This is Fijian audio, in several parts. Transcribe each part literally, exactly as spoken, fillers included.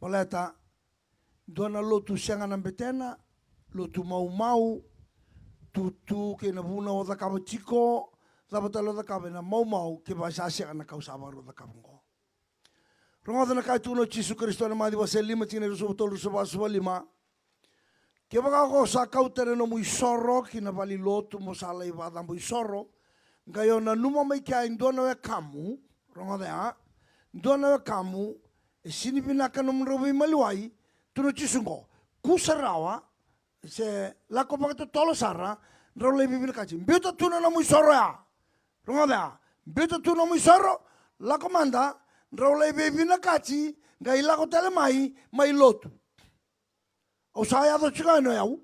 Baleta dua na lotu sega na betena, lotu maumau, tutu kei na vuna o cakava tiko, cava tale o cakava ena maumau, kevaka sa sega na ka au sa vakarau cakava oqo. Rogoca na ka e tukuna o Jisu Karisito ena Maciu wase lima, tikina e ruasagavulu ka tolu, ruasagavulu ka lima. Kevaka ko sa kauta na nomu isoro ki na valenilotu mo sa lai vakacabo isoro, qai o nanuma mai kea e dua na wekamu, rogoca ya, dua na wekamu, e sini vinaka nomudrau veimaliwai, tukuna o Jisu oqo, kusa rawa, se lako vakatotolo sara, drau lai veivinakati. Biuta tu na nomu isoro ya. Rogoca ya. Biuta tu na nomu isoro, lako mada, drau lai veivinakati, qai lako tale mai, mai lotu. Au sa yaco tiko yani o yau.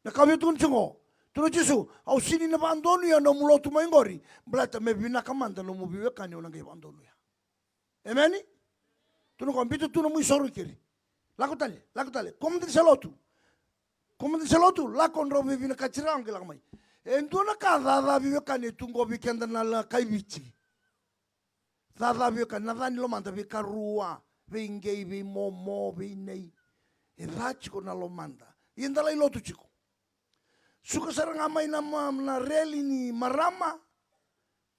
Na ka via tukuna tiko oqo. Tukuna o Jisu, au sini na vakadonuya nomu lotu mai qori. Baleta me vinaka mada nomu veiwekani au na qai vakadonuya. Emeni? Tukuna oqo, biuta tu nomu isoro i keri. Lako tale, lako tale. Kua mada ni sa lotu. Kua mada ni sa lotu, lako drau veivinakati rawa qai lako mai. E dua na ka caca veiwekani e tu oqo vei keda na la kai Viti. Caca veiwekani, na ca ni lomada veikarua, veiqei, veimomo, veinei. E ca tiko na lomada. Ia da lai lotu tiko. Suka sara ga mai na, ma-, na reli ni marama.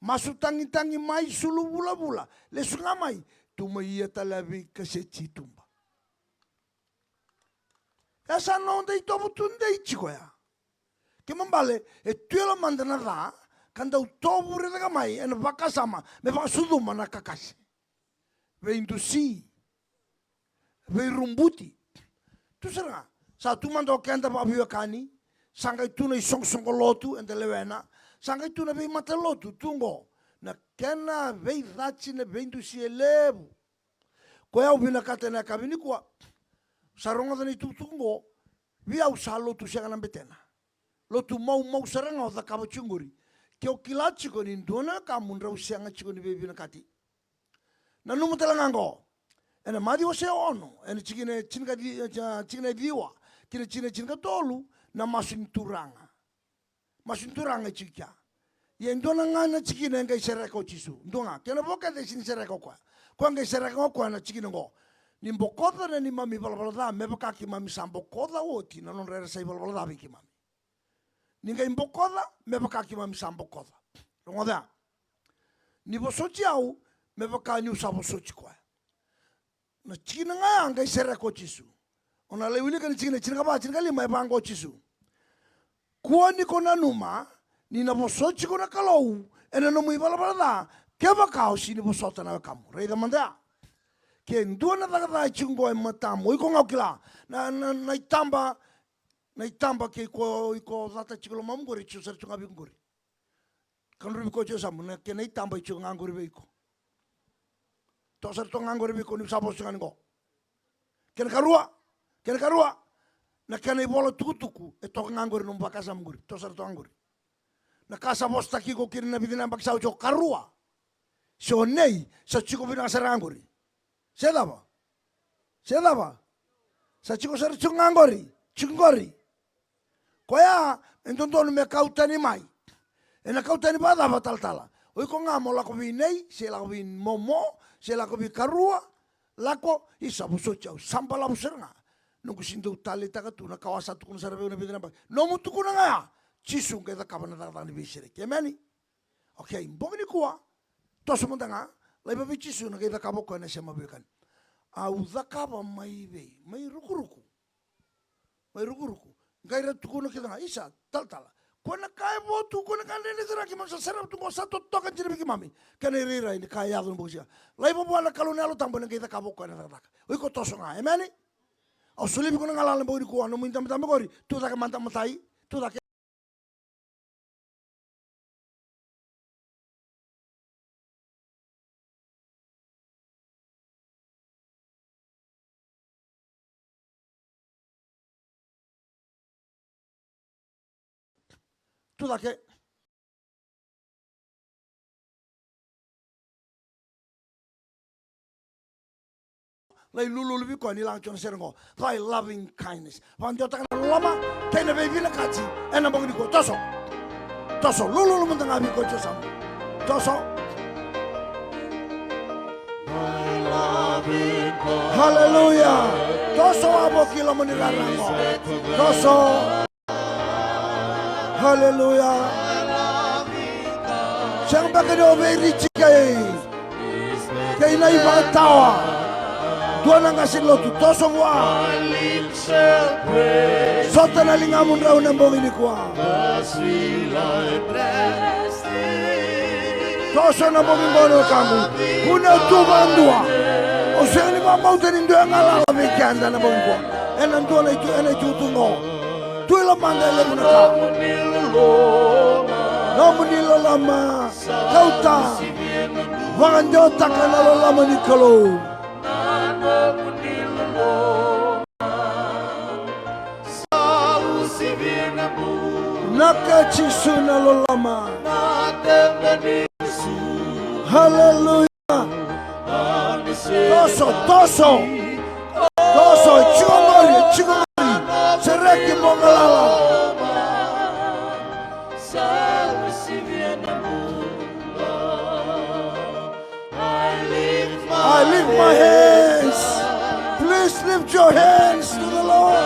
Masu tagitagi mai, sulu vulavula. Lesu ga mai. Tu mai ia tale a veikaseti i tuba. E sa noda itovo tudei tiko ya. Kena ibalebale, e tu e lomada na ca, ka dau tovu raica ga mai, ena vakasama, me vakasucuma na kakase. Veidusi. Veirubuti. Tu sara ga, sa tu mada o keda vakaveiwekani, sa qai tu na isoqosoqo lotu, eda lewena, sa qai tu na veimatalotu, tu oqo, na kena veicati, na veidusi e levu. Koya au vinakata ena yakavi nikua. Sa rogoca na itukutuku oqo, vei au sa lotu sega na betena. Lotu maumau sara ga o cakava tiko qori. Ke o kila tiko ni dua na wekamu drau sega tiko ni veivinakati. Nanuma tale ga oqo. Ena Maciu wase ono, ena tikina e tinikaci-, e, tikina e ciwa, kei na tikina e tinikatolu, na masu ni Turaga. Masu ni Turaga e tiko kea. Ia e dua na ga na tikina e qai sereka o Jisu. Dua ga, kena vo kece e sini sereka o koya. Koya qai sereka o koya na tikina oqo. Ni bokoca na neimami valavala ca, me vaka keimami sa bokoca oti na nodra era sa ivalavala ca vei keimami. Ni qai bokoca, me vaka keimami sa bokoca. Rogoca ya. Ni vosoti au, me vaka niu sa vosoti koya. Na tikina ga ya qai sereka o Jisu. O na lai wilika na tikina, tinikava, tinikalima, e vaqo o Jisu. Kua ni ko nanuma, ni na vosoti iko na Kalou, ena nomu ivalavala ca, kevaka o sini vosota na wekamu. Raica mada ya. Ke dua na caka ca e tiko qo e matamu, o iko ga o kila, na, na, na itaba, na itaba kei ko, iko cata tiko lomamu qori, tiko sara tiko ga vei iko qori. Kadruvi koya tiko yasamu, na kena itaba e tiko ga qori vei iko. Toka sara toka ga qori vei iko, ni sa vosa ga ni qo. Kena karua, kena karua, na kena ivola tukutuku, e toka ga qori nomu vakasamu qori, toka sara toka ga qori. Na ka sa vosataki iko kina na vica na yabaki sa oti, o karua. Se o nei, sa tiko vinaka sara ga qori. Se cava? Se cava? Sa tiko sara tiko ga qori, tiko qori. Koya, e dodonu me kau tani mai. Ena kau tani vakacava talatala? O iko ga mo lako vei nei, se lako vei momo, se lako vei karua, lako, isa vosoti au, sa balavu sara ga. Noqu sini dau taleitaka tu na ka au a sa tukuna sara vei au na vica na yabaki. Nomu tukuna ga ya, Jisu qai cakava na cakacaka ni veisereki. Emeni? Okay, bogi nikua, toso mada ga, laiva vei Jisu na qai cakava o koya na sema veiwekani. Au cakava mai vei, mai rukuruku. Mai rukuruku. Qai ra tukuna kece ga, isa, talatala. Ko na ka e vo tu, ko na ka dredre sara, keimami sa sarava tu qo, sa totoka dina vei keimami. Kena irairai ni ka e yaco na bogi siga. Laiva vua na Kalou na Yalo Tabu, ena qai cakava o koya na cakacaka. O iko toso ga, emeni? Au solia vei iko na galala na bogi nikua, nomu idabedabe qori, tu cake mada matai, tu cake. Tu cake. Lai lululu vei koya ni laga tiko na sere oqo. Thy loving kindness. Vakadewataka na loloma kei na veivinakati ena bogi nikua. Toso. Toso. Lululu mada ga vei koya tiko yasamu. Toso. Thy loving Haleluya. Toso wavoki loma ni rara qo. Toso. Haleluya. Sega beka ni o veiriji kei, kei na ivakatawa. Dua na qase ni lotu, toso vua. Sota na ligamudrau na bogi nikua. Toso na bogi qo na wekaqu. Kune tu vakadua. Au sega ni vakabauta ni dua e galala vei keda na bogi qo. Ena dua na itu, ena itutu qo. Tu i lomada e levu na ka. Nomuni loloma. Kauta. Vakadewataka na loloma ni Kalou. Naka Jisu na loloma. Haleluya. Toso, toso. Toso, jiko qori, jiko qori. Sereki mo galala. I lift my hands. Please lift your hands to the Lord.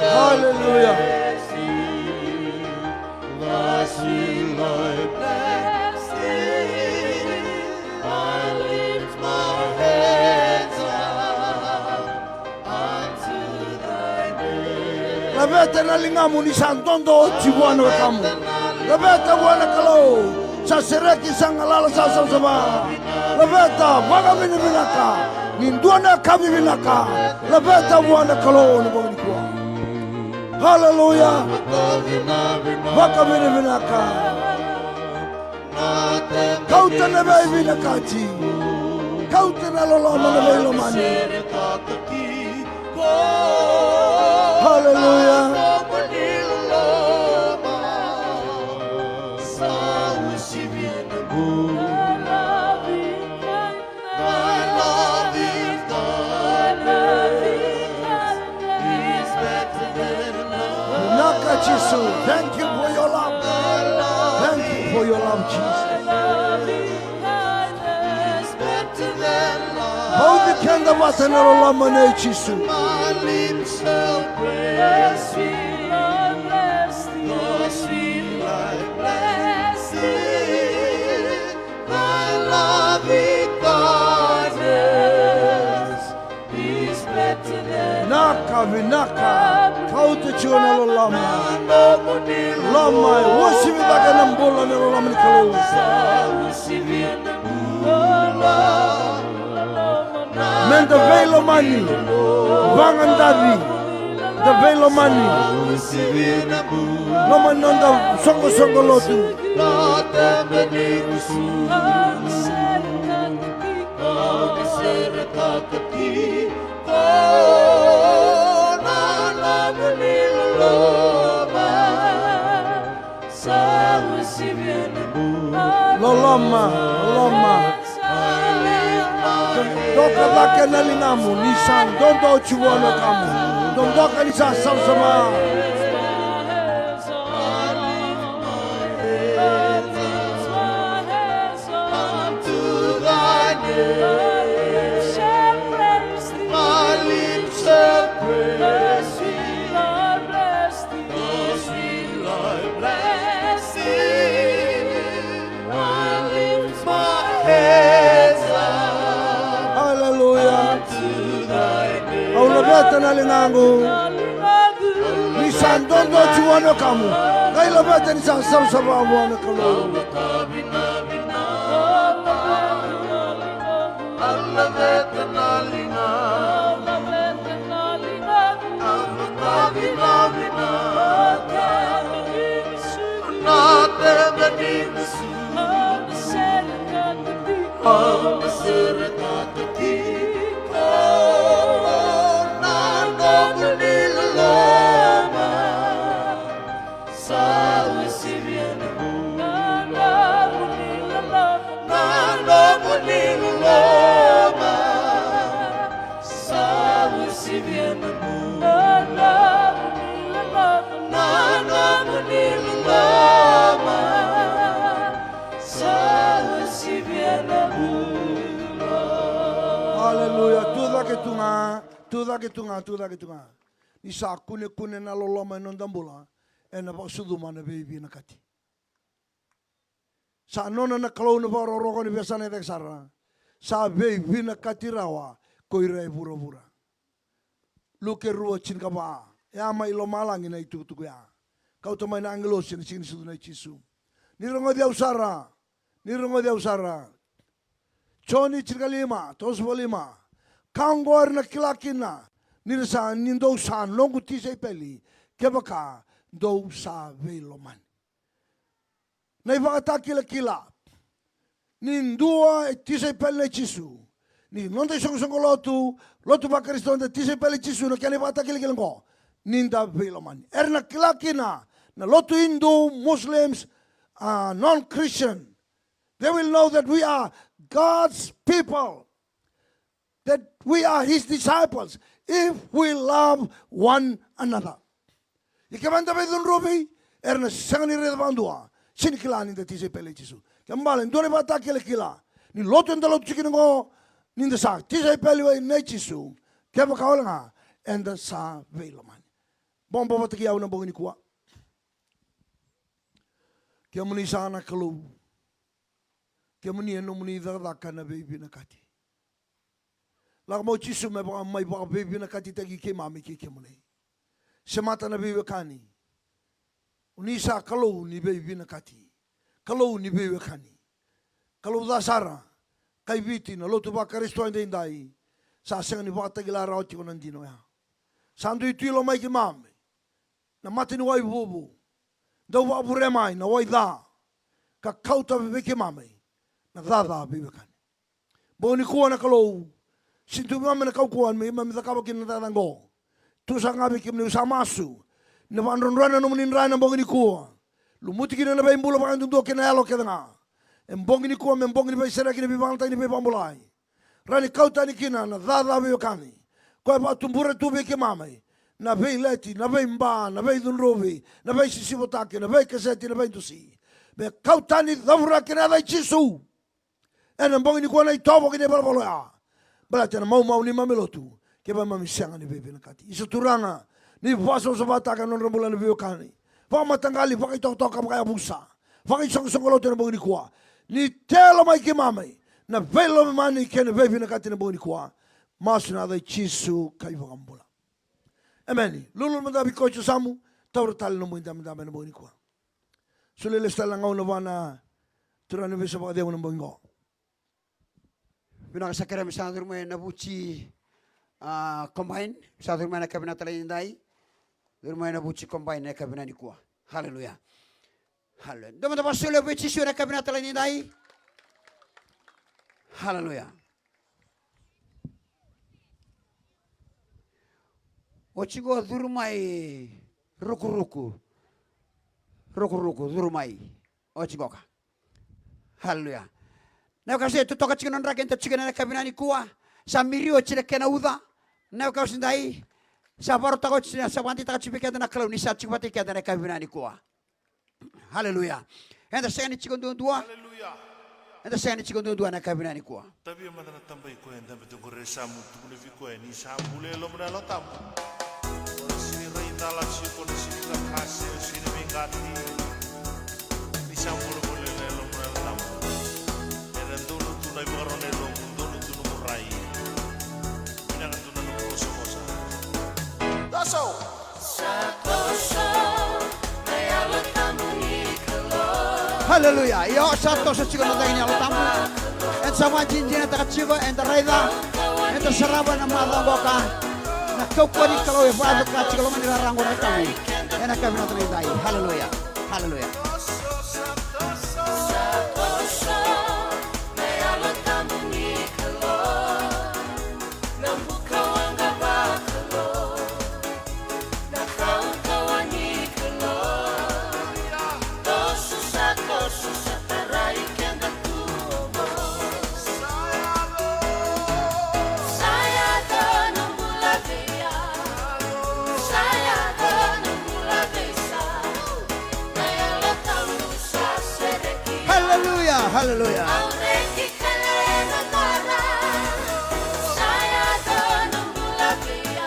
Haleluya. Laveta na ligamu ni sa dodo oti vua na wekamu. Laveta vua na Kalou. Sa sereki, sa galala, sa savasava. Laveta, vakavinavinaka. Ni dua na ka vivinaka. Laveta vua na Kalou na bogi nikua. Haleluya. Vakavinavinaka. Kauta na veivinakati. Kauta na loloma, na veilomani. Haleluya. Vinaka Jisu. Thank you for your love. Thank you for your love, Jesus. Bauti keda vata na loloma nei Jisu. Vinaka, vinaka. Kauta tiko na loloma. Loma e uasivi cake na bula, na loloma ni Kalou. Meda veilomani. Vagadavi. Da veilomani. Loma ni noda soqosoqo lotu. Loloma, loloma. Doka cake na ligamu ni sa dodo oti vua na wekamu. Dodoka ni sa savasava. Haleluya. Au laveta na ligaqu. Ni sa dodo oti vua na wekamu. Qai laveta ni sa savasava vua na Kalou. Tu cake tu ga, tu cake tu ga. Ni sa kunekune na loloma e noda bula, ena vakasucuma na veivinakati. Sa nona na Kalou na vakarokoroko ni veiyasana e cake sara. Sa veivinakati rawa ko ira e vuravura. Luke rua tinikava. E a mai lomalagi na itukutuku ya. Kauta mai na agilosi ena siga ni sucu nei Jisu. Ni rogoci au sara. Ni rogoci au sara. Joni tinikalima, tolusagavulu ka lima. Ka oqo era na kila kina ni ra sa, ni dou sa noqu tisaipeli, kevaka dou sa veilomani. Na ivakatakilakila ni dua e tisaipeli nei Jisu, ni noda isoqosoqo lotu, lotu vaKarisito da tisaipeli nei Jisu, na kena ivakatakilakila oqo, ni da veilomani. Era na kila kina na lotu Hindu, Muslims, uh, non-Christian. They will know that we are God's people, that we are his disciples if we love one another. Ia kevaka da veicudruvi, era na sega ni raica vakadua, sega ni kila ni da tisaipeli nei Jisu. Kena ibalebale, dua na ivakatakilakila ni lotu eda lotu tiko kina oqo, ni da sa tisaipeli nei Jisu, kevaka wale ga eda sa veilomani. Bobo vata kei au na bogi nikua. Kemuni sa na Kalou. Kemuni e nomuni cakacaka na veivinakati. Lako mai o Jisu me vaka, mai vakaveivinakatitaki keimami kei kemuni. Semata na veiwekani. O ni sa Kalou ni veivinakati. Kalou ni veiwekani. Kalou ca sara. Kai Viti na lotu vaKarisito edaidai. Sa sega ni vakatakila rawa tiko na dina oya. Sa dui tu i loma i keimami na mata ni wai vuvu. Dau vakavure mai na wai ca. Ka kauta vei keimami na caca veiwekani. Bogi nikua na Kalou, sega ni tu vei keimami na kaukauwa me keimami cakava kina na cakacaka oqo. Tu saka ga vei kemuni, au sa masu ni na vakadrodroya na nomuni dra ena bogi nikua. Lumuti kina na veibula vakayadudua kei na yalo kece ga. E bogi nikua me bogi ni veisereki, ni veivakalotutaki, ni veivakabulai. Rawa ni kau tani kina na caca veiwekani. Koya e vakatubura tu vei keimami na veileti, na veiba, na veicudruvi, na veisisivotaki, na veikaseti, na veidusi. Me kau tani, cavura kina na yaca i Jisu. Ena bogi nikua na itovo kei na ivalavala oya. Baleta na maumau ni neimami lotu, keimami sega ni veivinakati. Isa Turaga, ni vakasavasavataka na nodra bula na veiwekani. Vakamataqali, vakaitokatoka, vakayavusa, vakaisoqosoqo lotu ena bogi nikua. Ni tei loma i keimami na veilomani kei na veivinakati ena bogi nikua. Masu ena yaca i Jisu ka iVakabula. Emeni. Lululu mada vei koya e yasamu, taura tale na nomu idabedabe ena bogi nikua. Solia lesu tale na gauna vua na turaga ni veisau vakacegu ena bogi qo. Vinaka. Sa kerea me sa curu mai na Vuci, a, combine. Sa curu mai na yakavi vinaka tale ni dai. Curu mai na Vuci combine na yakavi vinaka nikua. Haleluya. Haleluya. Dou mada vakasolia vei Jisu na yakavi vinaka tale ni dai. Haleluya. Oti qo curu mai Rukuruku. Rukuruku, curu mai. Oti qoka. Haleluya. Na wekaqu se totoka tiko na draki eda tiko ena yakavi vinaka nikua. Sa miri oti na kena uca. Na wekaqu se dai. Sa vakarautaka oti, sa vakadeitaka tiko vei keda na Kalou ni sa tiko vata kei keda ena yakavi vinaka nikua. Haleluya. Eda sega ni tiko duadua. Haleluya. Eda sega ni tiko duadua ena yakavi vinaka nikua. Tavia mada na taba i koya e dabe tu qori, sa mo tukuna vei koya ni sa bula e loma na Yalo Tabu. O na sega ni rai cala tiko, o na sega ni cakase, o na sega ni veiqati. Ni sa bula voli e loma na Yalo Tabu. Era donu tu na ivakaro na yalomu, donu tu na nomu rai. Vinaka tu na nomu vosavosa. Toso. Sa toso na Yalo Tabu ni Kalou. Haleluya. Io, sa toso tiko na cagi ni Yalo Tabu. Eda sa vakadinadinataka tiko, eda raica, eda sarava na macawa qoka. Na kaukauwa ni Kalou e vakatoka tiko loma ni rara qo na Yalo Tabu. Ena yakavi vinaka tale ni dai. Haleluya. Haleluya. Sa toso na Yalo Tabu ni Kalou. Na buka waqa vakalou, na kaukauwa ni Kalou. Toso sa toso sa tarai keda tu oqo. Sa yaco na bula vei au. Sa yaco na bula vei au. Na Yalo Tabu sa sereki. Haleluya, haleluya. Au reki. Sa yaco na bula vei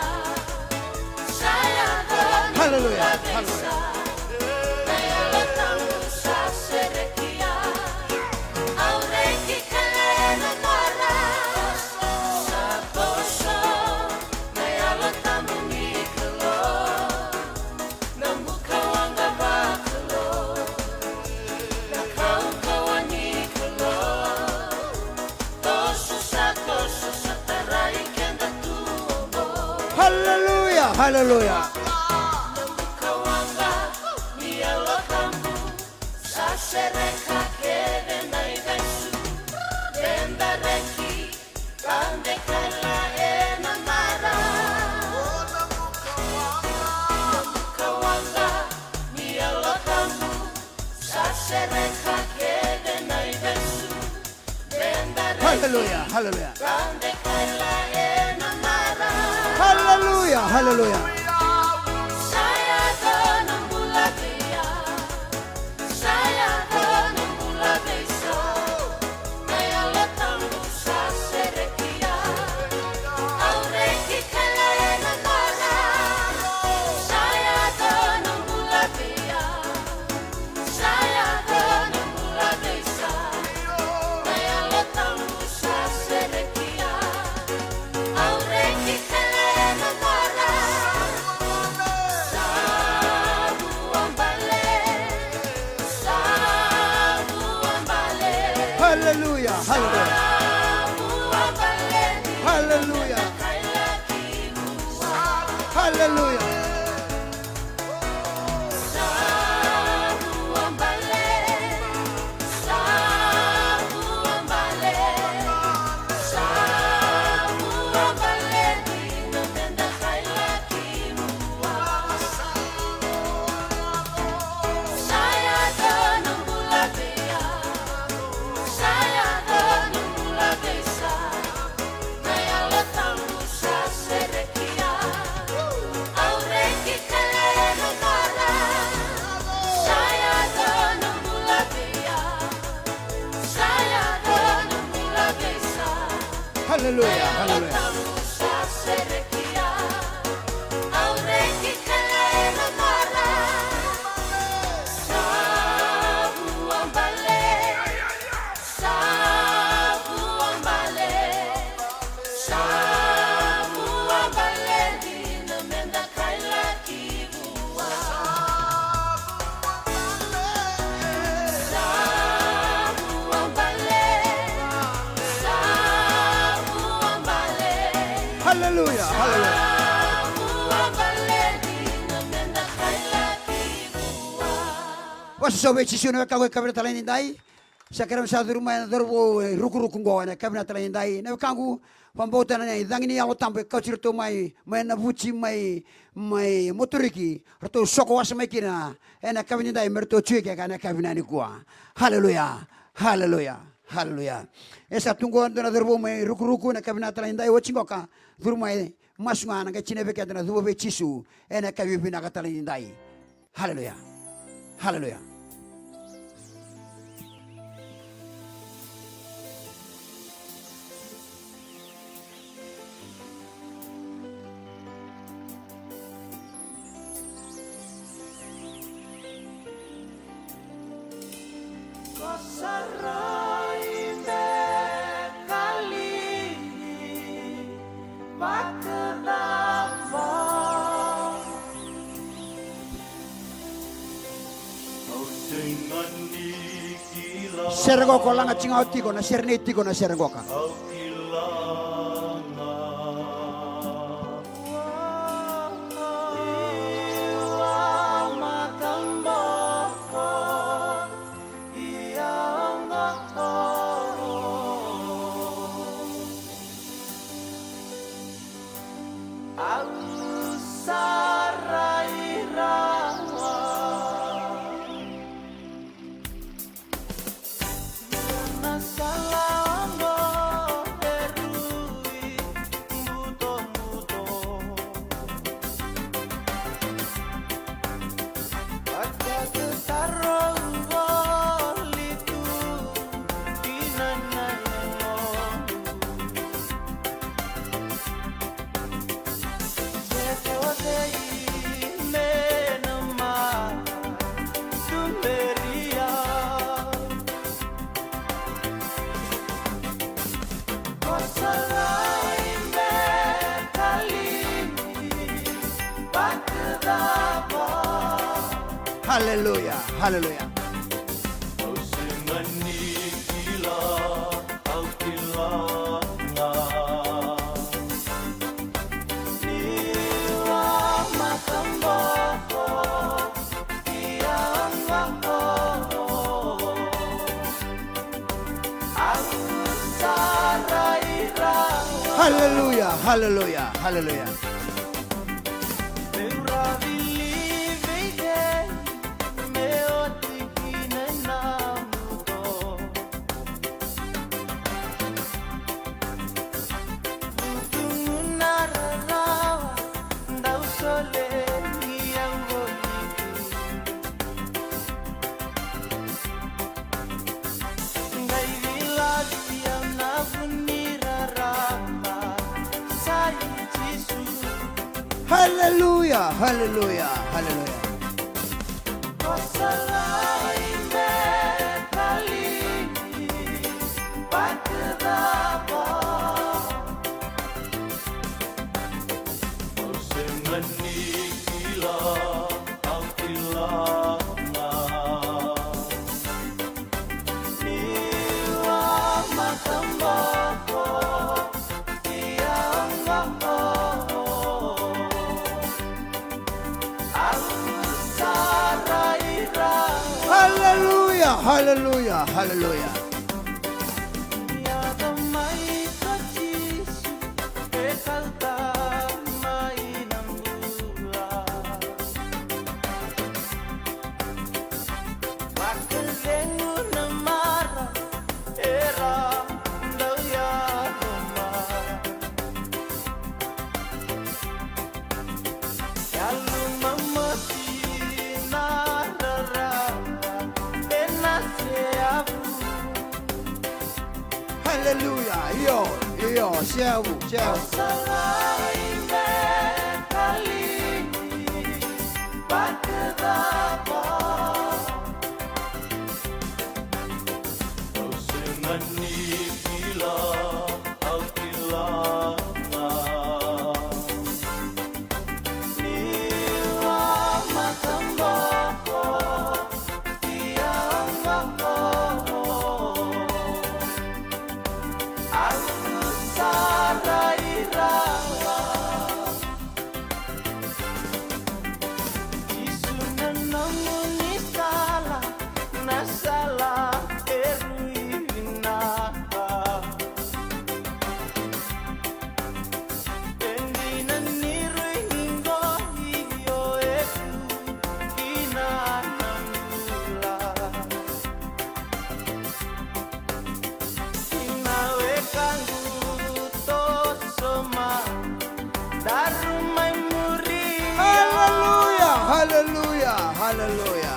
Haleluya, haleluya. Haleluya, haleluya. Haleluya, haleluya. Haleluya, haleluya. Haleluya. Haleluya. Haleluya, haleluya. Haleluya, haleluya. Vakasausau vei Jisu na wekaqu ena yakavi vinaka tale ni dai. Sa keirau sa curu mai na cauravou e rukuruku qo ena yakavi vinaka tale ni dai. Na wekaqu, vakabauta na icagi ni Yalo Tabu e kauti iratou mai, mai Navuci, mai, mai Moturiki, ratou soko wasa mai kina ena yakavi ni dai me ratou tu e ke ena yakavi vinaka nikua. Haleluya, haleluya, haleluya. E sa tu qo e dua na cauravou mai rukuruku ena yakavi vinaka tale ni dai, oti qoka, curu mai, masu ga, na qai tinia vei keda na cuva vei Jisu ena yakavi vinaka tale ni dai. Haleluya. Haleluya. Sere qoka o laga tiko ga o tiko, na sere nei tiko na sere qoka. Haleluya, haleluya. Au sega ni kila, au kila ga. Ni la mataboko, ni a gako. Haleluya, haleluya, haleluya. Haleluya, haleluya, haleluya. Haleluya, haleluya, haleluya. Haleluya. Io, io, sevu, sevu. Haleluya, haleluya, haleluya.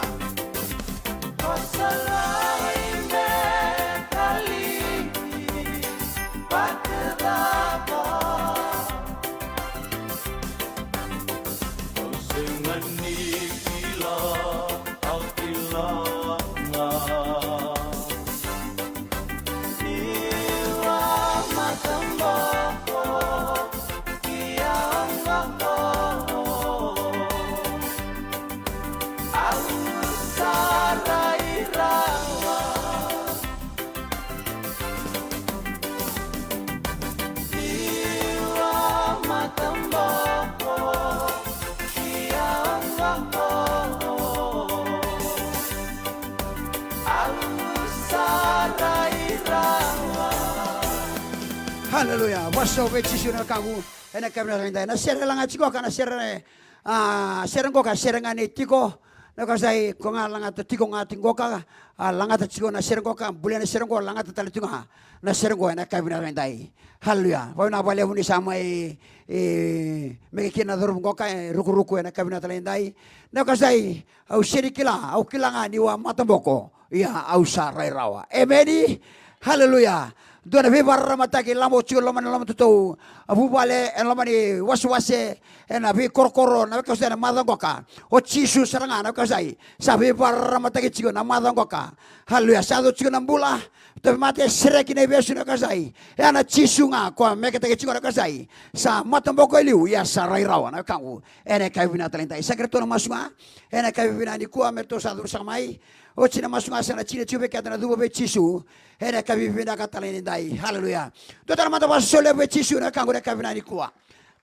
Haleluya. Vosa vei Jisu na wekaqu ena yakavi vinaka edaidai. Na sere laga tiko ka na sere, a, sere qoka, sere ga ni tiko. Na ka sa i ko ga lagata tiko ga tiko qoka, a, lagata tiko na sere qoka, bule na sere qoka, lagata tale tiko ga na sere qoka ena yakavi vinaka edaidai. Haleluya. Vavina valevu ni sa mai, e, me kina na cauravou qoka, e, rukuruku ena yakavi vinaka edaidai. Na ka sa i, au sere kila, au kila ga ni au a mataboko. Ia, au sa rai rawa. Emeni. Haleluya. Dua na veivakararamataki lako tiko loma ni loma ni toto. A vuvale, e loma ni wasewase, ena veikorokoro, na wekasai na macawa qoka. O Jisu sara ga na wekasai. Sa veivakararamataki tiko na macawa qoka. Haleluya. Sa yaco tiko na bula. Tauvimate e sereki na ivesu na wekasai. E a na Jisu ga ko a meketaki tiko na wekasai. Sa mataboko e liu, ia sa rai rawa na wekaqu. Ena yakavi vinaka tale edai. Sa kerea tou na masu ga. Ena yakavi vinaka nikua me tou sa curu saka mai. Oti na masu ga sa na tini tiko vei keda na cuva vei Jisu. Ena yakavi vinaka tale edai. Haleluya. Dua tale mada vakasoso levu vei Jisu na wekaqu ena yakavi vinaka nikua.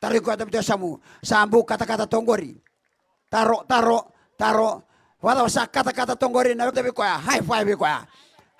Taro iko ena yasamu. Sa bau katakata toka qori. Taro, taro, taro. Vakacava sa katakata toka qori na wekasai vei koya. High five vei koya.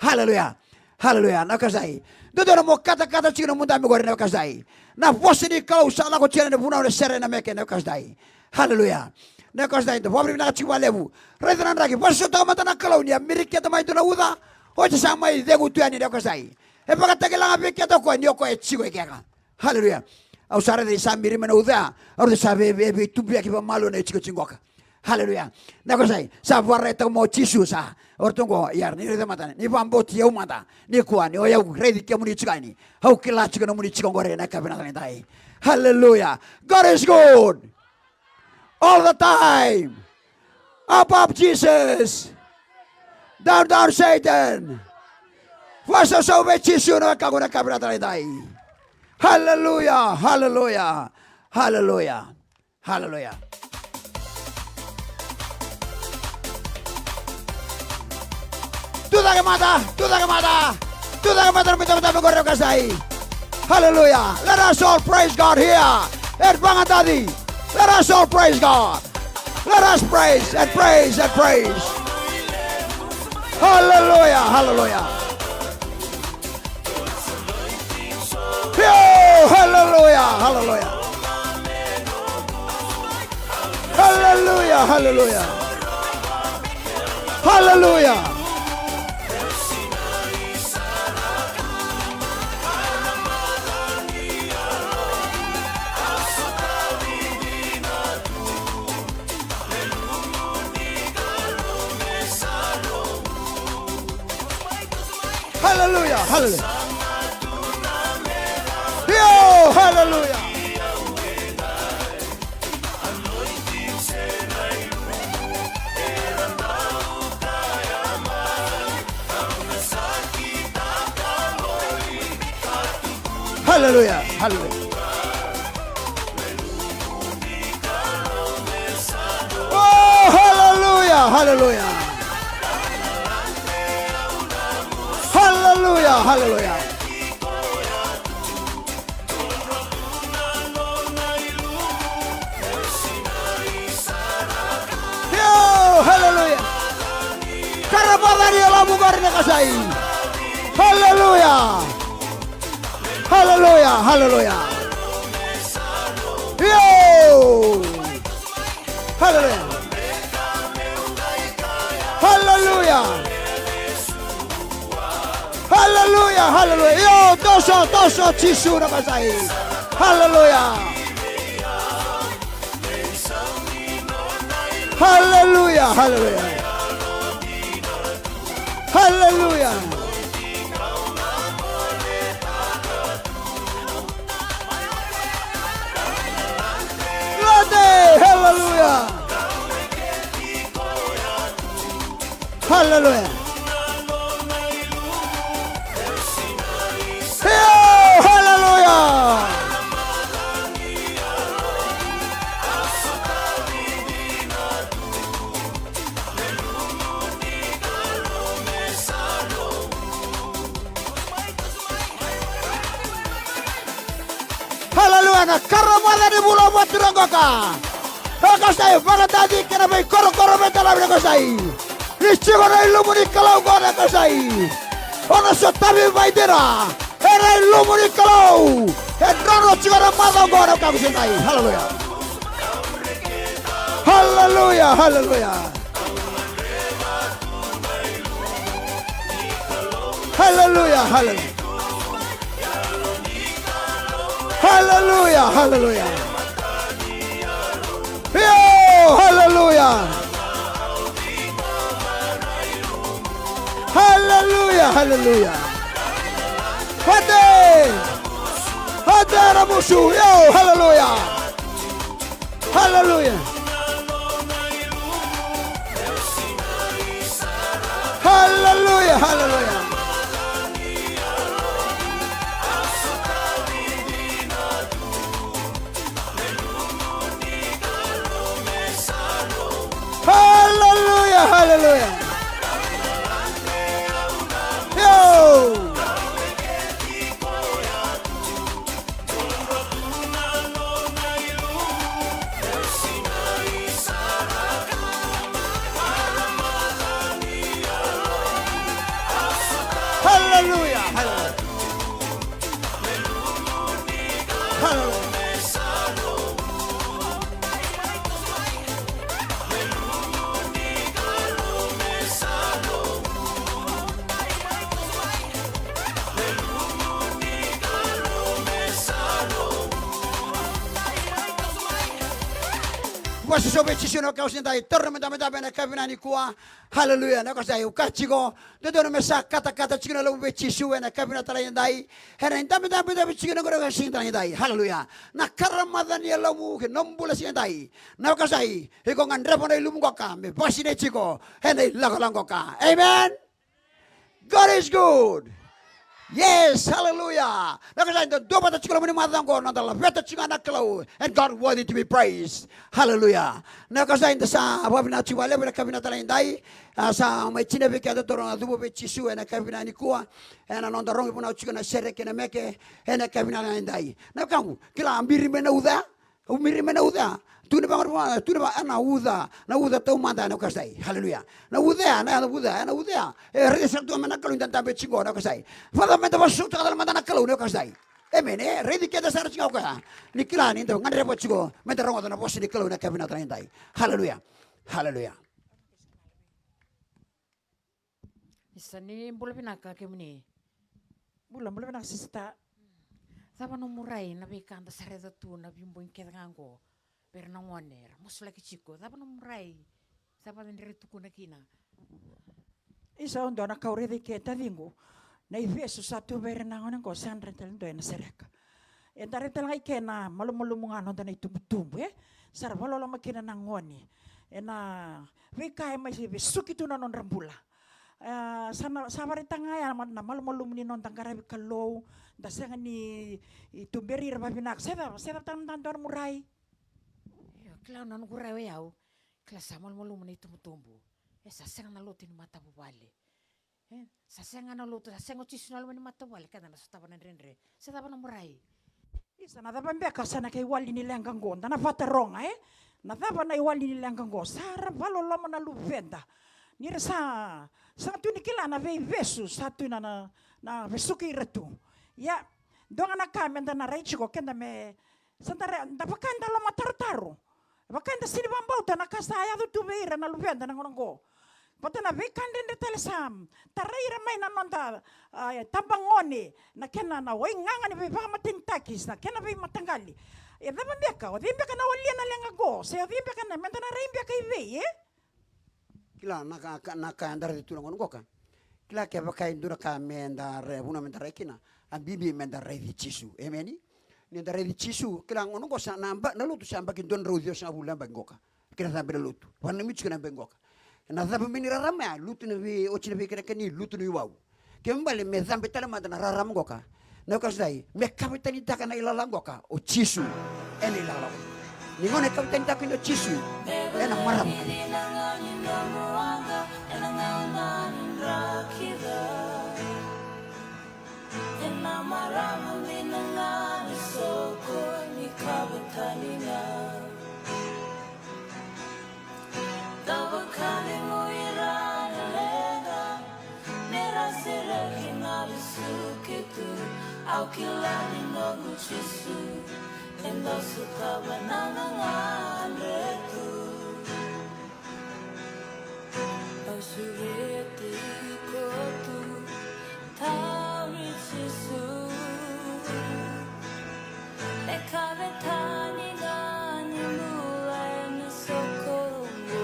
Haleluya. Haleluya. Na wekasai. Dodonu mo katakata tiko na mudamu qori na wekasai. Na vosa ni Kalou sa lako tiko ena vunau na sere na meke na wekasai. Haleluya. Na wekasai. Da vakavinavinaka tiko vakalevu. Raica na draki. Vakasotavi mada na Kalou ni a miriketa mai dua na uca. Oti sa mai cegu tu yani na wekasai. E vakatakila ga vei keda o koya ni o koya e tiko e keka. Haleluya. Au sa raica ni sa miri mai na uca. Au raica sa vei, vei, veitubuyaki vakamalua na itikotiko qoka. Haleluya. Na wekasai, sa vakaraitaka mai o Jisu sa. O ratou qo, ia, ni raica mada, ni vakabauti au mada. Nikua, ni o yau raici kemuni tiko yani. Au kila tiko nomuni tiko qori ena yakavi vinaka tale edai. Haleluya. God is good. All the time. Up, up, Jesus. Down, down, Satan. Vakasausau vei Jisu na wekaqu ena yakavi vinaka tale edai. Haleluya, haleluya, haleluya, haleluya. Tucake mada, tucake mada. Tucake mada na mita mita me qori na wekasai. Haleluya. Let us all praise God here. E vagadaci. Let us all praise God. Let us praise and praise and praise. Haleluya, haleluya. Io, haleluya, haleluya. Haleluya, haleluya. Haleluya. Haleluya, haleluya. Io, haleluya. Haleluya, haleluya. Oh, haleluya, haleluya. Haleluya, haleluya. Io, haleluya. Karava ni yalomu qori na wekasai. Haleluya. Haleluya, haleluya. Io. Haleluya. Haleluya. Haleluya, haleluya. Io, toso, toso, Jisu na wekasai. Haleluya. Haleluya, haleluya. Haleluya. Late, haleluya. Haleluya. Io, haleluya. Haleluya, na karamaca ni vula vakatura qoka. Ka sa ivakadati kei na veikorokoro me tala vei na wekasai. Ni tiko na ilumu ni Kalou qo na wekasai. O na sotavi vaidina. Ena ilumu ni Kalou. E drono tiko na maca oqo na wekaqu sedai. Haleluya. Haleluya, haleluya. Haleluya, haleluya. Haleluya, haleluya. Io, haleluya. Haleluya, haleluya. Hade. Hade na musu. Io, haleluya. Haleluya. Haleluya, haleluya. Hallelujah. Hallelujah. Hallelujah. Vosa sobu vei Jisu na wekaqu siga edai, taura na nomu idabedabe ena yakavi nikua. Haleluya. Na wekaqu siga edai, au kaya tiko, dodonu me sa katakata tiko na yalomu vei Jisu ena yakavi talei edai. Ena idabedabe, dabedabe tiko na noqu wekaqu siga talei edai. Haleluya. Na karamaca ni yalomu kei na nomu bula siga edai. Na wekaqu siga edai, iko gadreva na ilumu qoka me vakasinaiti iko ena ilakolako qoka. Amen. God is good. Yes, hallelujah. Na wekaqu siga edai, da duavata tiko e loma ni macawa oqo, noda laveta tiko ga na Kalou, and God worthy to be praised. Hallelujah. Na wekaqu siga edai, da sa vakavinavinaka tiko vakalevu ena yakavi talei edai. A, sa mai tini vei keda toro na cuva vei Jisu ena yakavi nikua. Ena noda rogo vunau tiko na sere kei na meke ena yakavi talei edai. Na wekaqu, kila, biri mai na uca. Au biri mai na uca. Tukuni vaqo, tukuni vaqo, e na uca, na uca taumada, na wekaqu siga edai. Haleluya. Na uca ya, na uca ya, na uca ya. E raici sara tu ga mai na Kalou ni da dabe tiko qo, na wekaqu siga edai. Vacava meda vakasautaka tale mada na Kalou, na wekaqu siga edai. Amen. E raici keda sara tiko ga o koya. Ni kila ni da gadreva tiko meda rogoca na vosa ni Kalou ena yakavi talei edai. Haleluya. Haleluya. Isa, ni bula vinaka kemuni. Bula, bula vinaka sista. Cava nomu rai na veika da sa raica tu na veibogi kece ga oqo vei ira na gone era masulaki tiko? Cava nomu rai? Cava e dredre tukuna kina? Isa, au dua na ka au raica i ke, taciqu, na ivesu sa tu vei ira na gone oqo, sa dredre tale dua ena sereka. Eda raica tale ga i ke na malumalumu ga noda na itubutubu, e? Sa ra vakaloloma kina na gone ena veika e mai vesuki tu na nodra bula. E, sa na, sa vakaraitaka ga ya na malumalumu ni noda qaravi Kalou, da sega ni tuberi ira vakavinaka. Se cava, se cava tale mada dua nomu rai? Io, kila, na noqu rai o yau, kila, sa malumalumu na itubutubu. E, sa sega na lotu ni matavuvale. E, sa sega na lotu, sa sega o Jisu ena loma ni matavuvale, keda na sotava na dredre. Se cava nomu rai? Isa, na cava beka sa na qai wali ni leqa oqo? Da na vakataroga, e? Na cava na iwali ni leqa oqo? Sa ra vakaloloma na luveda. Ni ra sa, sa tu ni kila na veivesu sa tu na, na, na vesuki ira tu. Ia, dua ga na ka meda na rai tiko, keda me, sa da rai, da vaka eda lomatarotaro. Vaka eda sega ni vakabauta na ka sa yaco tu vei ira na luveda na gauna oqo. Vata na veika dredre tale sa tarai ira mai na noda, a, tabagone, na kena na waigaga ni veivakamatenitaki, na kena veimataqali. E cava beka, o cei beka na walia na leqa oqo, se o cei beka na, meda na rai beka i vei, e? Kila na ka, ka, na ka eda raica tu na gauna qoka. Kila kevaka e dua na ka meda rai, vuna meda rai kina, a bibi meda raici Jisu. Emeni. Ni da raici Jisu, kila gauna oqo sa na ba, na lotu sa yabaki dua na drau ciwasagavulu na yabaki qoka. Kei na cabe na lotu. Vakananumi tiko na yabaki qoka. Na cava me ni rarama ya, lutu na vei, oti na veikanakani, lutu na iwau. Kena ibalebale me cabe tale mada na rarama qoka. Na wekaqu siga edai, me kavetanitaka na ilala qoka o Jisu ena ilala. Ni gauna e kavetanitaka kina o Jisu ena marama. Ena marama dina ga ni soko ni kavetani ga. Dau vakacegu ira na leqa, me ra sereki na vesuki tu. Au kila ni noqu Jisu e dau sotava na gagadre tu. Au sureti iko tu, tauri Jisu. Me kavetani ga ni bula ena soqo oqo.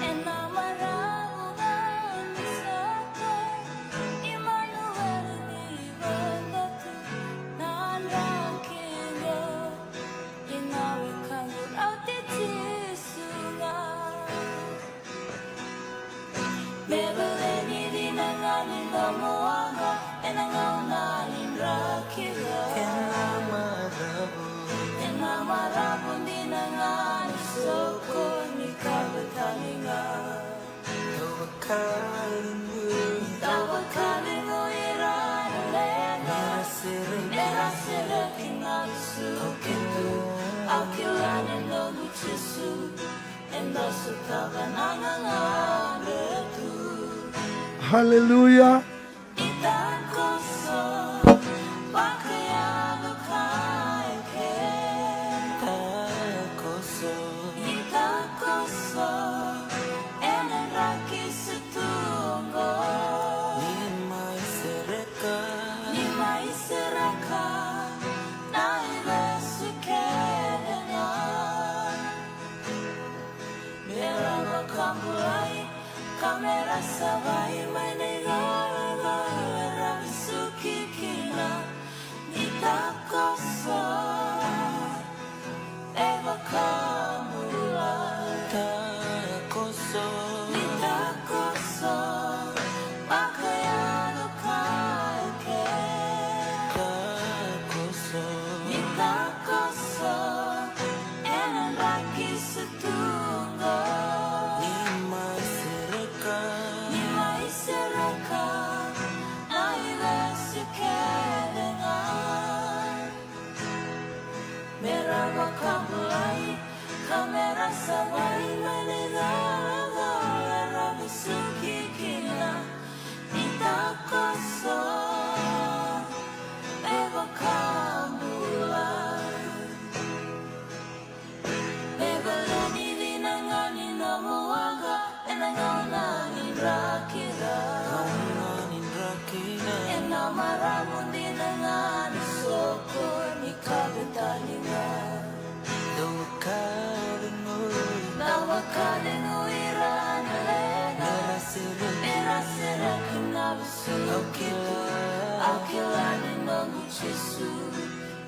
Ena marau ga ni soko, Imanueli ni vaqo tu, na draki oqo. Ina wekaqu, au tei Jisu ga. Me baleta ni dina ga ni nomu waqa ena gauna ni draki ga. Ena maravu, ena maravu dina ga ni soko ni kavetani ga. Dau vakacegu, dau vakacegu ira na leqa, me ra sereki na vesuki tu. Au kila ni noqu Jisu e dau sotava na gagadre tu. Haleluya. Mera vakabulai, ka mera savai mai na icolacola era vesuki kina. Ni takoso, e vakabulai. Takoso. Ni takoso, vakayalo ka eke. Takoso. Ni takoso, ena draki sa tu qo. Ni mai sereka. Ni mai sereka, na ivesu kece ga. Mera vakabulai, ka mera savai mai na icolacola era vesuki kina. Ni takoso, e vakabulai. Me baleta ni dina ga ni nomu waqa ena gauna ni draki ra. Gauna ni draki ra. Ena marau dina ga ni soko ni kavetani ga. Dou vakacegui. Dou vakacegui ira na leqa. Mera sereki. Mera sereki na vesu. Au kila. Au kila ni noqu Jisu.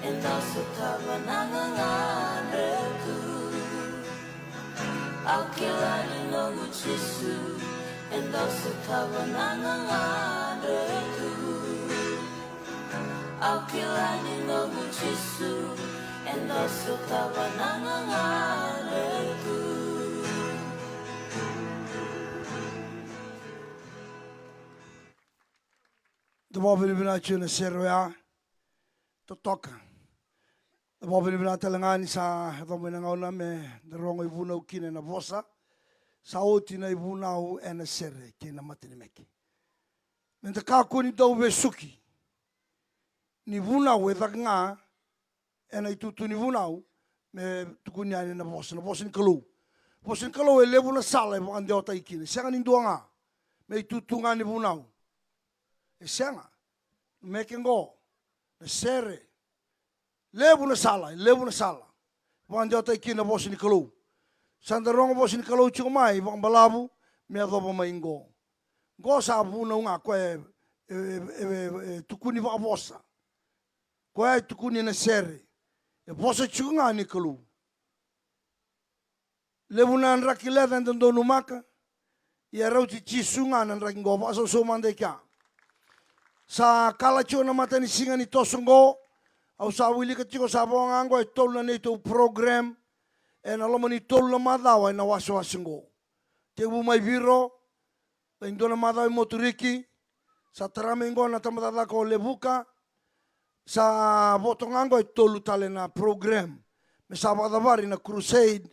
E dau sotava na gagadre tu. Au kila ni noqu Jisu, e dau sotava na gagadre tu. Au kila ni noqu Jisu, e dau sotava na gagadre tu. Da vakavinavinaka tiko na sere oya. Totoka. Da vakavinavinaka tale ga ni sa yaco mai na gauna me da rogo ivunau kina ena vosa. Sa oti na ivunau ena sere kei na matanimeke. Me da kakua ni dau vesuki. Ni vunau e caka ga ena itutu ni vunau me tukuni yani na vosa, na vosa ni Kalou. Vosa ni Kalou e levu na sala e vakadewataki kina. E sega ni dua ga me itutu ga ni vunau. E sega. Meke qo, na sere. Levu na sala, e levu na sala. Vakadewataki kina na vosa ni Kalou. Sa da rogo vosa ni Kalou tiko mai, vakabalavu, me yacova mai qo. Qo sa vunau ga, koya e, e, e, e, e tukuni vakavosa. Koya e tukuni ena sere. E vosa tiko ga ni Kalou. Levu na draki leca eda donumaka. Ia rauti Jisu ga na draki qo, vakasausau mada i kea. Sa kala tiko na matanisiga ni toso qo. Au sa wilika tiko sa vo ga qo e tolu na neitou program. Ena loma ni tolu na macawa ena wasewase qo. Tekivu mai Viro, lai dua na macawa e Moturiki, sa tara mai qo na tabacakacaka o Levuka, sa voto ga qo e tolu tale na program. Me sa vakacavari na crusade,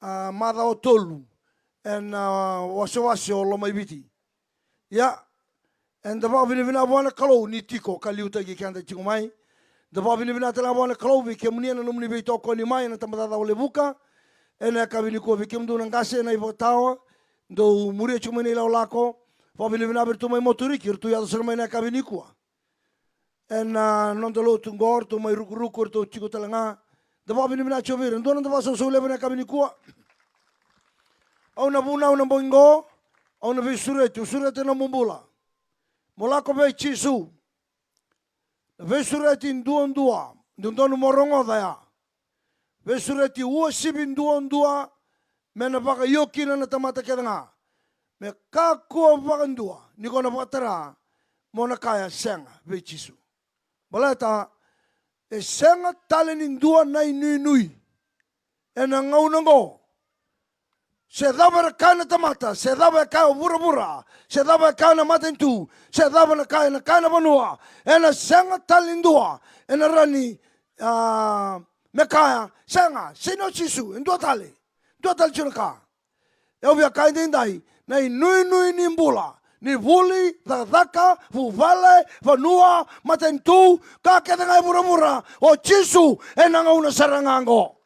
a, macawa tolu, ena, a, wasewase o Lomaiviti. Ia, eda vakavinavinaka vua na Kalou ni tiko ka liutaki keda tiko mai. Da vakavinavinaka tale ga vua na Kalou vei kemuni ena nomuni veitokoni mai ena tabacakacaka o Levuka. Ena yakavi nikua vei kemudou na qase ena ivakatawa, dou muria tiko mai na ilakolako. Vakavinavinaka vei iratou mai Moturiki, iratou yaco sara mai na yakavi nikua. Ena noda lotu qo, ratou mai Rukuruku, ratou tiko tale ga. Da vakavinavinaka tiko vei ira. Dua na noda vakasausau levu ena yakavi nikua. Au na vunau na bogi qo, au na veisureti, au sureti ena nomu bula. Mo lako vei Jisu. Na veisureti duadua, dodonu mo rogoca ya. Veisureti uasivi duadua, me na vakaio kina na tamata kece ga. Me kakua vakadua ni ko na vakatara mo na kaya sega vei Jisu. Baleta e sega tale ni dua na inuinui ena gauna oqo. Se cava era kaya na tamata, se cava e kaya o vuravura, se cava e kaya na matanitu, se cava na kaya, na kaya na vanua, ena sega tale ni dua ena rawa ni, a, me kaya sega, sega ni o Jisu, e dua tale, dua tale tiko na ka. E au via kaya edaidai, na inuinui ni bula Ni vuli, cakacaka, vuvale, vanua, matanitu, ka kece ga e vuravura, o Jisu ena gauna sara ga oqo.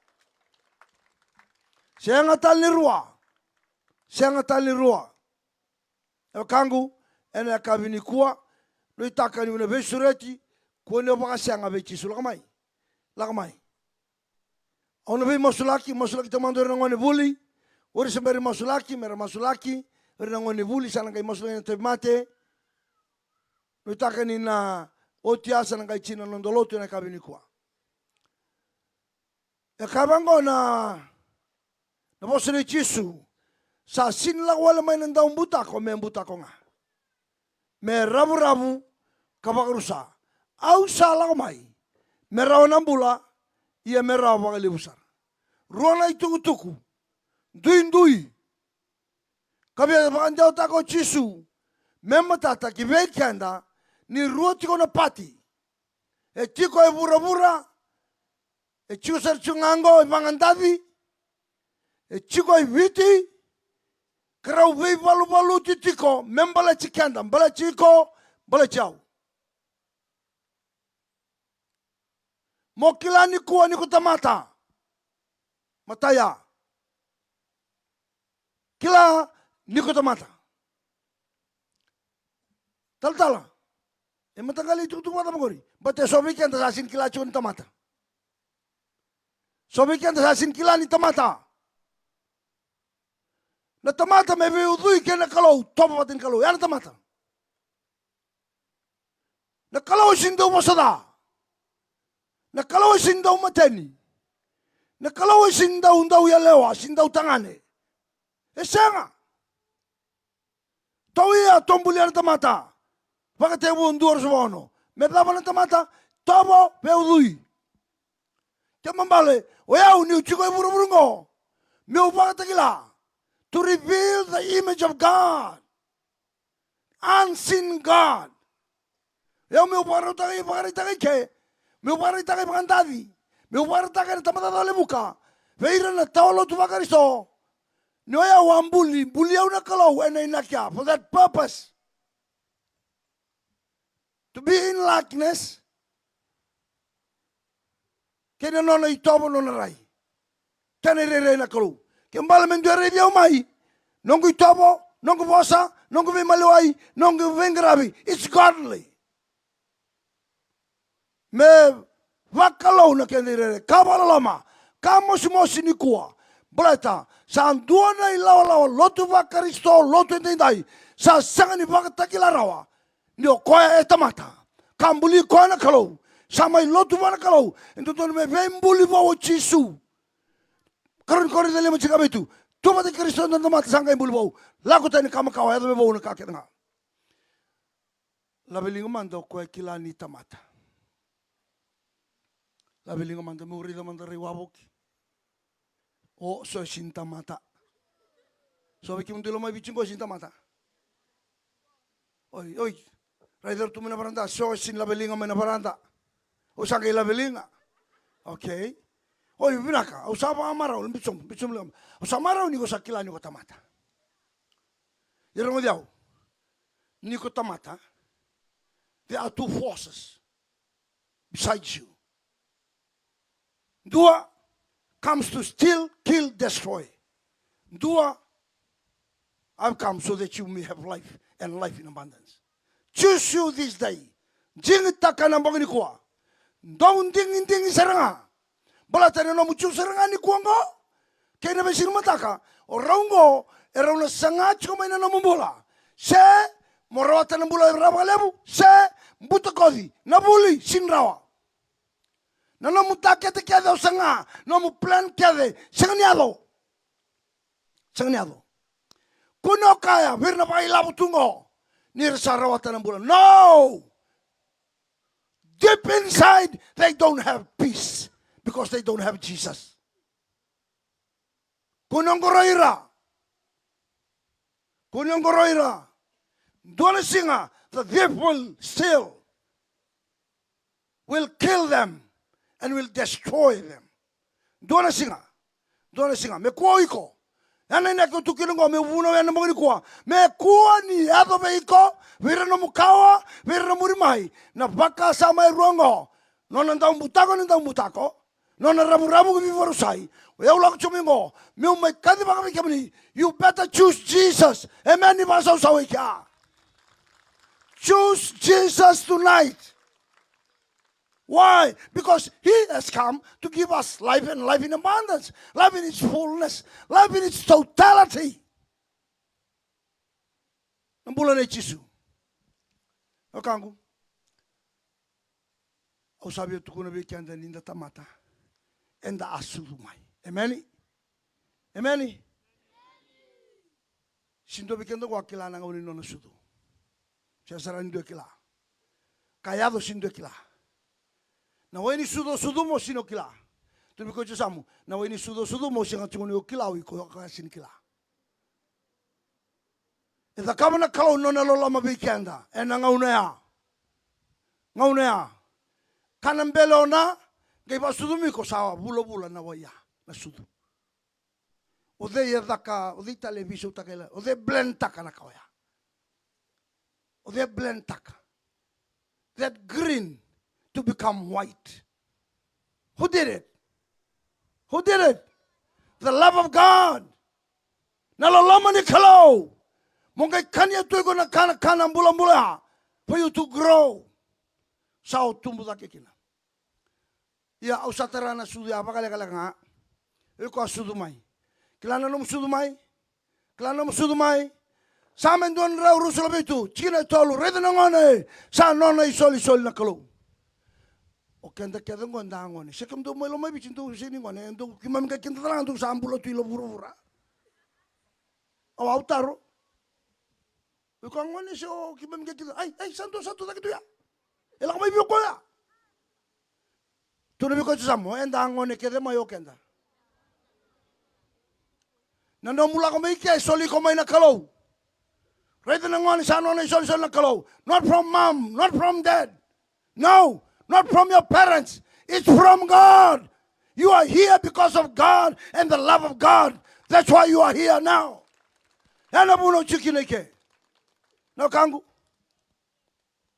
Sega tale ni rua. Sega tale ni rua. E wekaqu, ena yakavi nikua, nuitaka niu na veisureti, kua ni o vakasega vei Jisu. Lako mai. Lako mai. Au na veimasulaki, masulaki taumada o ira na gone vuli. O ira se bera ni masulaki, mera masulaki. O ira na gone vuli, sa na qai masulaki na tauvimate. Nuitaka ni na oti ya sa na qai tini na noda lotu ena yakavi nikua. E kaya vaqo na, na vosa nei Jisu, sa sini lako wale mai na daubutako me butako ga, me ravuravu ka vakarusa. Au sa lako mai me rawa na bula, ia me rawa vakalevu sara. Rua na itukutuku duidui ka via vakadewataka o Jisu me matata ki vei keda, ni rua tiko na pati. E tiko e vuravura, e tiko sara tiko ga oqo e Vagadaci, e tiko e Viti, ka rau veivaluvaluti tiko me baleti keda, baleti iko, baleti au. Mo kila nikua ni ko tamata. Matai ya. Kila ni ko tamata. Talatala, e mataqali itukutuku vata vaqori. Baleta e so vei keda sa sini kila tiko ni tamata. So vei keda sa sini kila ni tamata. Na tamata me veiucui kei na Kalou, tovo vata ni Kalou, ya na tamata. Na Kalou e sini dau vosa ca. Na Kalou e sini dau mateni. Na Kalou e sini dau, dau yalewa, sini dau tagane. E sega. Tou ia, tou bulia na tamata. Vakatekivu dua, ruasagavulu ka ono. Me cava na tamata? Tovo, veiucui. Kena ibalebale, o yau niu tiko e vuravura oqo, meu vakatakila. To reveal the image of God. Unseen God. Ia au meu vakarautaka, vakaraitaka i ke, meu vakaraitaka i Vagadaci, meu vakaraitaka ena Tabacakacaka Levuka vei ira na tawa lotu vaKarisito. Ni o yau a buli, buli au na Kalou ena inaki ya for that purpose. To be in likeness. Kei na nona itovo, nona rai. Kena irairai na Kalou. Kena ibalebale me dua e raici au mai. Noqu itovo, noqu vosa, noqu veimaliwai, noqu veiqaravi. It's godly. Me vakalou na kena irairai. Ka vakaloloma. Ka mosimosi nikua. Baleta sa dua na ilawalawa lotu vaKarisito, lotu edaidai. Sa sega ni vakatakila rawa ni o koya e tamata, ka buli koya na Kalou. Sa mai lotu vua na Kalou, e dodonu me veibuli vou o Jisu. Karua ni Korinica lima, tinikavitu. Tu vata kei Karisito na tamata sa qai buli vou. Lako tani ka makawa, yaco me vou na ka kece ga. Lave liga mada o koya e kila ni tamata. Lave liga mada, meu raica mada rai wavoki. O, so e sini tamata. So vei kemudou loma i Viti qo e sini tamata. Oi, oi. Raica ratou mai na varada, so e sini lave liga mai na varada. Au sa qai lave liga. Okay. Oi, vinaka, au sa vakamarau, biu sobu, biu sobu liga. Au sa marau ni ko sa kila ni ko tamata. Ia rogoci au. Ni ko tamata. There are two forces besides you. Dua comes to steal, kill, destroy. Dua, I've come so that you may have life and life in abundance. Choose you this day. Digitaka na bogi nikua. Dou digidigi sara ga. Baleta na nomu tiko sara ga nikua oqo kei na veisiga ni mataka, o rau oqo e rau na saga tiko mai na nomu bula. Se mo rawata na bula e rawa vakalevu, se butakoci na vuli, sini rawa. Na nomu takete kece o saga, nomu plan kece, sega ni yaco. Sega ni yaco. Kua ni o kaya vei ira na vakailavo tu oqo ni ra sa rawata na bula. No! Deep inside, they don't have peace because they don't have Jesus. Kua ni oqoroi ira. Kua ni oqoroi ira. Dua na siga, the thief will steal, will kill them, and will destroy them. Dua na siga. Dua na siga. Me kua o iko Ia na inaki au tu kina oqo meu vunau ena bogi nikua, me kua ni yaco vei iko, vei ira nomu kawa, vei ira na muri mai, na vakasama e rua oqo. Nona dau butako ni dau butako, nona ravuravu ki veivakarusai. O yau lako tiko mai oqo meu mai kacivaka vei kemuni, you better choose Jesus. Amen. Ni vakasausau i kea. Choose Jesus tonight. Why? Because he has come to give us life and life in abundance, life in its fullness, life in its totality. Na bula nei Jisu. Na wekaqu, au sa via tukuna vei keda ni da tamata eda a sucu mai. Emeni. Emeni. Sega ni dua vei keda oqo a kila na gauna ni nona sucu. Sega sara ni dua e kila. Ka yaco sega ni dua e kila. Na wai ni sucu o sucuma o sega ni o kila. Tukuna vei koya o Jisu, na wai ni sucu o sucuma o sega tiko ni o kila, o iko ka sega ni kila. E cakava na Kalou na nona loloma vei keda ena gauna ya. Gauna ya. Ka na bele o na qai vakasucumi iko sa vulavula na wai ya, na sucu. O cei e caka, o cei tale e veisautaka i la, o cei e blend taka na ka oya? O cei e blend taka that green to become white? Who did it? Who did it? The love of God. Na loloma ni Kalou. Mo qai kania tu iko na kana kana bulabula ya, for you to grow. Sa o tubu cake kina. Ia au sa tara na sucu ya vakalekaleka ga. O iko a sucu mai. Kila na nomu sucu mai. Kila na nomu sucu mai. Same dua na drau ruasagavulu ka vitu, tikina e tolu, raica na gone, sa nona isolisoli na Kalou. O keda kece oqo da gone. Se kemudou mai Lomaiviti dou sega ni gone, dou keimami qai keda tale ga dou sa bula tu i lovo vuravura. Au, au taro. O iko a gone se o keimami qai keda, ai, ai, sa dua sa tu cake tu ya. E lako mai vei o koya. Tukuna vei koya o Jisu, eda a gone kece mai o keda. Na nomu lako mai ke e soli iko mai na Kalou. Raica na gone sa nona isolisoli na Kalou. Not from mom, not from dad. No, not from your parents. It's from God. You are here because of God and the love of God. That's why you are here now. Ya na vuna o tiko kina i ke. Na wekaqu.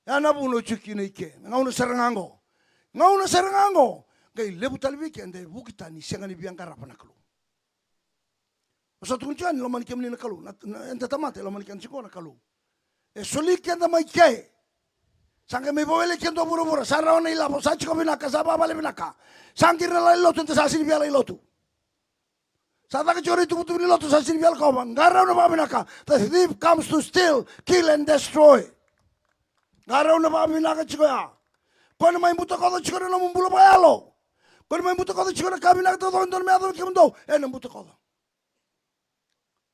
Ya na vuna o tiko kina i ke. Na gauna sara ga oqo. Gauna sara ga oqo. Qai levu tale vei keda e vuki tani, sega ni via qarava na Kalou. Au sa tukuna tiko ni lomani kemuni na Kalou. Na, na, eda tamata e lomani keda tiko na Kalou. E soli keda mai ke. Sa qai mai vawele keda o vuravura. Sa rawa na ilavo. Sa tiko vinaka. Sa vavale vinaka. Sa qiri na lai lotu. Eda sa sini via lai lotu. Sa caka tiko na itukutuku ni lotu, sa sini via lakova. Qarauna vakavinaka. The thief comes to steal, kill and destroy. Qarauna vakavinaka tiko ya. Ko na mai butakoca tiko na nomu bula vakayalo. Ko na mai butakoca tiko na ka vinaka taucoko e dodonu me yaco vei kemudou. Ena butakoca.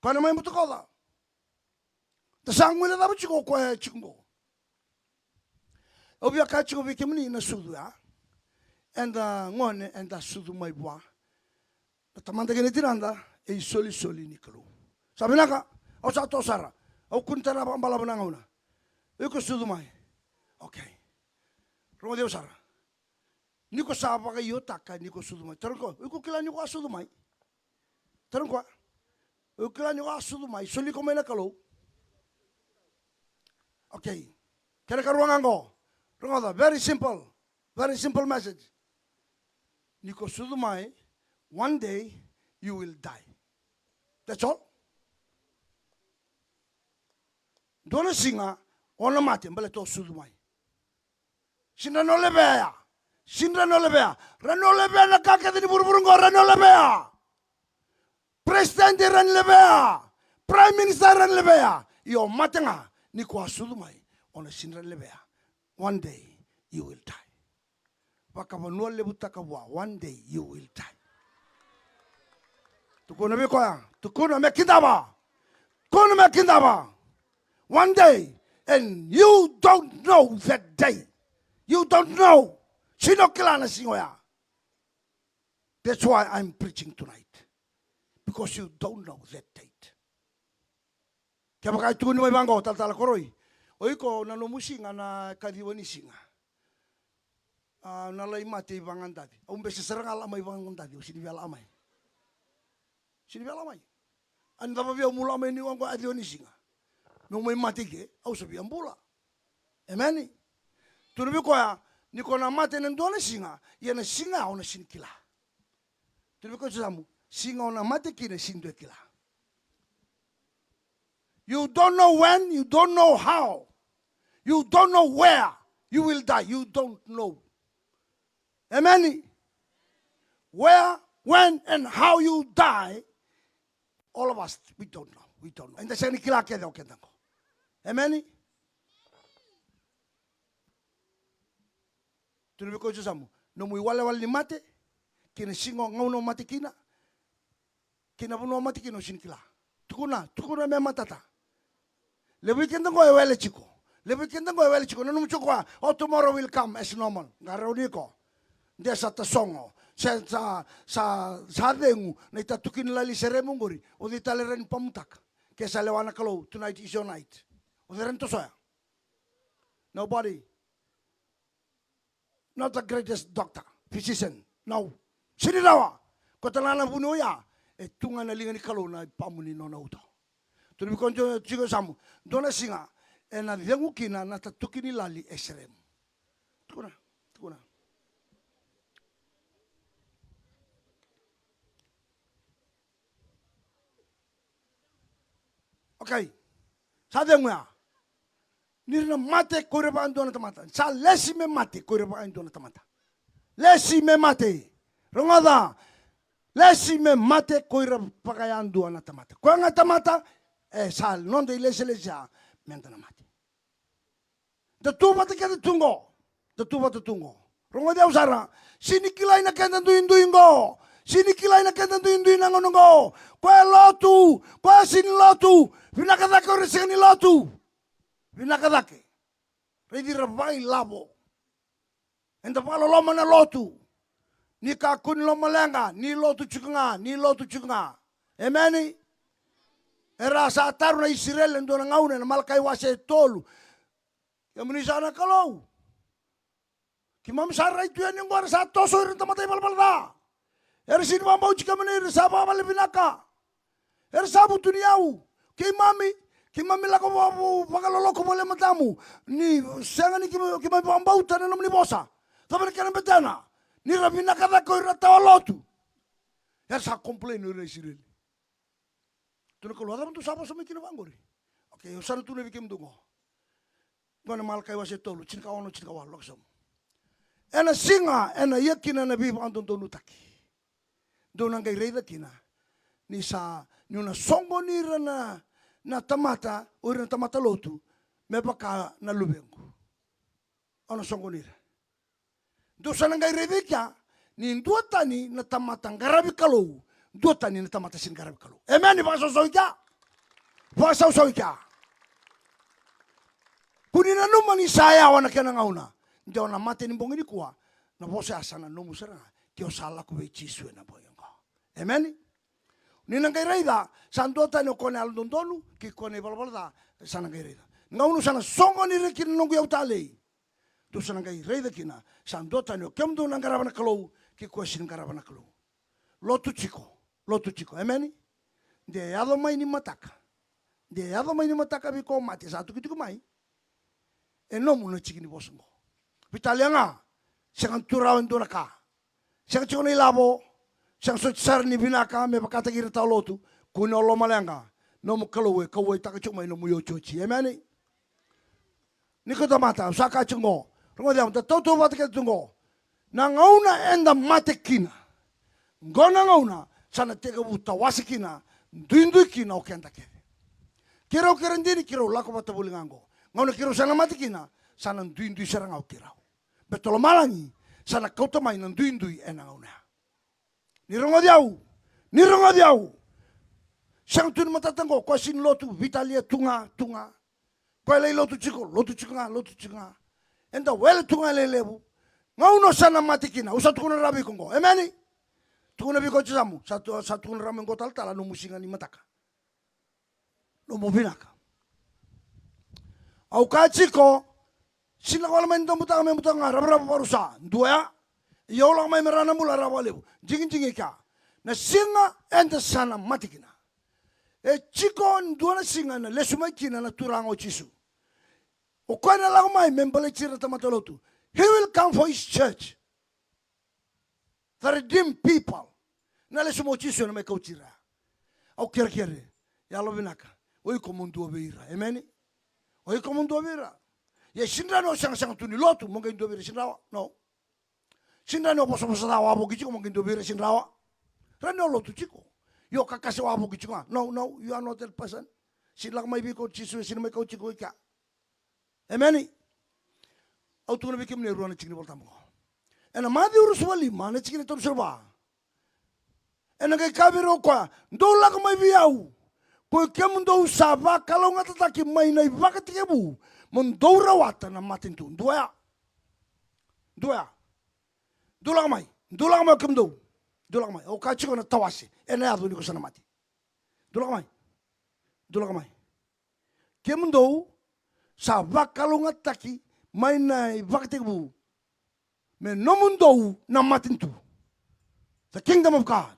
Ko na mai butakoca. Da sa guilecava tiko o koya e tiko qo. Au via kaya tiko vei kemuni na sucu ya. Eda gone, eda sucu mai vua. Na tamada kei na tinada e isolisoli ni Kalou. Sa vinaka, au sa toso sara. Au kua ni tara vakabalavu na gauna. O iko sucu mai. Okay. Rogoci au sara. Ni ko sa vakaiotaka ni ko sucu mai. Taroga koya, o iko kila ni ko a sucu mai? Taroga koya, o iko kila ni ko a sucu mai? Soli iko mai na Kalou. Okay. Kena karua ga qo. Rogoca, very simple. Very simple message. Ni ko sucu mai, one day you will die. That's all. Dua na siga o na mate baleta o sucu mai. Sega ni o levea. Sega ni o levea. Ra ni o levea na ka kece ni vuravura qo, ra ni o levea. President ra ni levea. Prime Minister ra ni levea. Io, mate ga, ni ko a sucu mai, o na sega ni levea. One day you will die. Vakavanua levutaka vua, one day you will die. Tukuna vei koya, tukuna me kidava. Tukuna me kidava. One day, and you don't know that day. You don't know. Sega ni o kila na siga oya. That's why I'm preaching tonight. Because you don't know that date. Kevaka e tukuni mai vaqo, talatala Koroi, o iko na nomu siga na kaciwa ni siga. A, na lai mate i Vagadaci. Au bese sara ga la mai Vagadaci, au sega ni via la mai. Sega ni via la mai. A ni cava vei au meu lako mai ni oqo a ciwa ni siga meu mai mate i ke, au sa via bula. Emeni. Tukuna vei koya, ni ko na mate ena dua na siga, ia na siga ya o na sini kila. Tukuna vei koya Jisu, siga o na mate kina e sini dua e kila. You don't know when, you don't know how, you don't know where you will die, you don't know. Emeni. Where, when and how you die, all of us, we don't know. We don't know. Eda sega ni kila kece o keda qo. Emeni. Tukuna vei koya Jisu, nomu iwalewale ni mate, kei na siga o gauna o mate kina, kei na vanua o mate kina o sini kila. Tukuna, tukuna me matata. Levu i keda qo e wele tiko. Levu i keda qo e wele tiko. Na nomu tiko koya, o tomorrow will come as normal. Qarauni iko. De sa tasogo. Se sa, sa, sa cegu na itatuki ni lali seremu qori. O cei tale rawa ni pamutaka? Ke sa lewa na Kalou, tonight is your night. O cei rawa ni tosoya? Nobody. Not the greatest doctor, physician. No. Sini rawa. Ko tala na vuni oya, e tu ga na liga ni Kalou na ipamu ni nona uto. Tukuna vei koya Jisu, dua na siga ena cegu kina na tatuki ni lali e seremu. Tukuna, tukuna. Okay. Sa cegu ya. Ni ra na mate ko ira vaka e dua na tamata. Sa lesi me mate ko ira vaka e dua na tamata. Lesi me mate. Rogoca. Lesi me mate ko ira vaka e dua na tamata. Koya ga tamata, e sa noda ilesilesi ya, meda na mate. Da tu vata kece tu qo. Da tu vata tu qo. Rogoci au sara. Sini kilai na keda duidui qo. Sini kilai na keda duidui na gauna qo. Ko e lotu, ko e sini lotu. Vinaka cake o ira sega ni lotu. Vinaka cake. Raici ira vakailavo. Eda vakaloloma na lotu. Ni kakua ni lomaleqa, ni lotu tiko ga, ni lotu tiko ga. Emeni. Era sa taro na Isireli ena dua na gauna ena Malakai wase tolu. Kemuni sa na Kalou. Keimami sa rai tu yani oqo, era sa toso ira na tamata ivalavala ca. Era sini vakabauti kemuni, era sa vakavale vinaka. Era sa vutuniyau. Keimami, keimami lako va-, va-, vakaloloko voli e matamu. Ni sega ni keimami, keimami vakabauta na nomuni vosa. Cava na kena betena? Ni ra vinaka cake o ira tawa lotu. Era sa complain o ira na Isireli. Tukuna na Kalou, a cava dou sa vosa mai kina vaqori? Okay, au sa na tukuna vei kemudou qo. Qo na Malakai wase tolu, tinikaono, tinikawalu, lako sobu. Ena siga ena ia kina na veivakadodonutaki. Dou na qai raica kina. Ni sa, niu na soqoni ira na, na tamata, o ira na tamata lotu, me vaka na luvequ. Au na soqoni ira. Dou sa na qai raica i kea, ni duatani na tamata qaravi Kalou, duatani na tamata sini qaravi Kalou. Emeni, vakasausau i kea. Vakasausau i kea. Kua ni nanuma ni sa yawa na kena gauna. De o na mate ni bogi nikua, na vosa ya sa na nomu sara ga, ke o sa lako vei Jisu ena bogi oqo. Emeni. Ni na qai raica, sa duatani o koya na yalododonu, kei koya na ivalavala ca, sa na qai raica. Na gauna sa na soqoni ira kina na noqu iyau talei. Dou sa na qai raica kina, sa duatani o kemudou na qarava na Kalou, kei koya sini qarava na Kalou. Lotu tiko, lotu tiko, emeni? De yaco mai ni mataka. De yaco mai ni mataka vei koya mate, sa tukituki mai. E nomu na tiki ni vosa oqo. Veitalia ga, sega ni tu rawa e dua na ka. Sega tiko na ilavo, sega soti sara ni vinaka me vakataki ira tawa lotu, kua ni o lomaleqa, nomu Kalou e kauwaitaka tiko mai nomu iotioti. Emeni? Ni ko tamata, au sa kaya tiko qo, rogoci au, da tautauvata kece tu qo. Na gauna eda mate kina, qo na gauna sa na tekivu tawase kina, duidui kina o keda kece. Keirau kei ira dina, keirau lako vata voli ga qo. Gauna keirau sa na mate kina, sa na duidui sara ga o keirau. Baleta lomalagi sa na kauta mai na duidui ena gauna ya. Ni rogoci au, ni rogoci au. Sega tu ni matata qo, koya sini lotu, veitalia tu ga, tu ga. Koya lai lotu tiko, lotu tiko ga, lotu tiko ga. Eda wele tu ga e lewe levu. Gauna sa na mate kina, au sa tukuna rawa vei iko qo. Emeni? Tukuna vei iko Jisamu, sa tu-, sa tukuna rawa mai qo talatala, nomu siga ni mataka. Nomu vinaka. Au kaya tiko, sini lako wale mai ni dau butaka me butaka ga, ravarava vakarusa, dua ya. Ia au lako mai me rawa na bula rawa vakalevu. Digidigi e kea. Na siga eda sa na mate kina. E tiko dua na siga na lesu mai kina na Turaga o Jisu. O koya na lako mai me baleti ira na tamata lotu. He will come for his church. The redeemed people. Na lesu mai o Jisu ena mai kauti ira. Au kerekere, yalovinaka, o iko mo dua vei ira. Emeni. O iko mo dua vei ira. Ia, e sega ni rawa ni o segasega tu ni lotu mo qai dua vei ira, sega ni rawa. No. Sega ni rawa ni o vosavosa ca wavoki tiko mo qai dua vei ira, sega ni rawa. Rawa ni o lotu tiko, ia o kakase wavoki tiko ga. No, no, you are not that person. Sega ni lako mai vei iko o Jisu, e sega ni mai kauti iko i kea. Emeni. Au tukuna vei kemuni e rua na tiki ni Volatabu qo. Ena Maciu ruasagavulu ka lima, na tikina e tolusagavulu ka va. Ena qai kaya vei ira o koya, dou lako mai vei au, koi kemudou sa vakalougatataki mai na ivakatekivu, mo dou rawata na matanitu. Dua ya. Dua ya. Dou lako mai. Dou lako mai o kemudou. Dou lako mai. Au kaya tiko na tawase ena yaco ni ko sa na mate. Dou lako mai. Dou lako mai. Kemudou sa vakalougatataki mai na ivakatekivu, me nomudou na matanitu. The kingdom of God,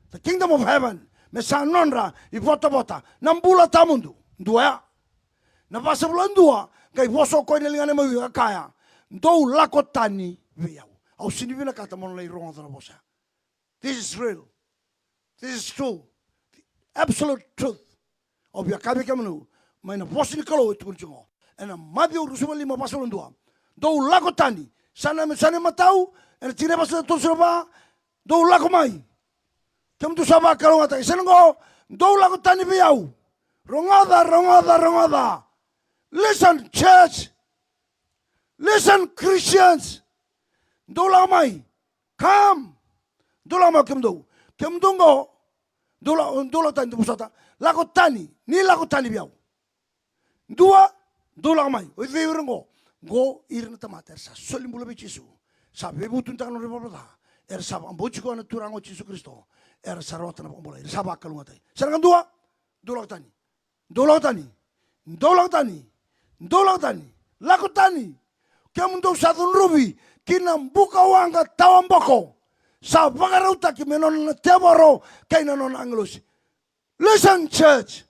the kingdom of heaven, me sa nodra ivotavota na bula tawamudu. Dua ya. Na vasagavulu ka dua, qai vosa o koya ena ligana e mawi ka kaya, dou lako tani vei au. Au sega ni vinakata mo na lai rogoca na vosa. This is real. This is true. The absolute truth. Au via kaya vei kemuni, mai na vosa ni Kalou e tukuni tiko qo. Ena Maciu ruasagavulu ka lima, vasagavulu ka dua. Dou lako tani. Sa na, sa na matau, ena tikina e vasagavulu ka tolusagavulu ka va, dou lako mai. Kemudou sa vakalougatataki. Sega ni qo, dou lako tani vei au. Rogoca, rogoca, rogoca. Listen, church. Listen, Christians. Dou lako mai. Come. Dou lako mai o kemudou. Kemudou qo. Dou la-, dou lako tani, dou vosota. Lako tani. Ni lako tani vei au. Dua, dou lako mai. O cei o ira qo? Qo ira na tamata era sa soli bula vei Jisu. Sa veivutunitaka na nodra ivalavala ca. Era sa vakabauti koya na Turaga o Jisu Karisito. Era sa rawata na vakabulai. Era sa vakalougatataki. Sa na ka dua, dou lako tani. Dou lako tani. Dou lako tani. Dou lako tani. Lako tani. Kemudou sa cudruvi ki na bukawaqa tawaboko. Sa vakarautaki me nona na tevoro kei na nona agilosi. Listen, church.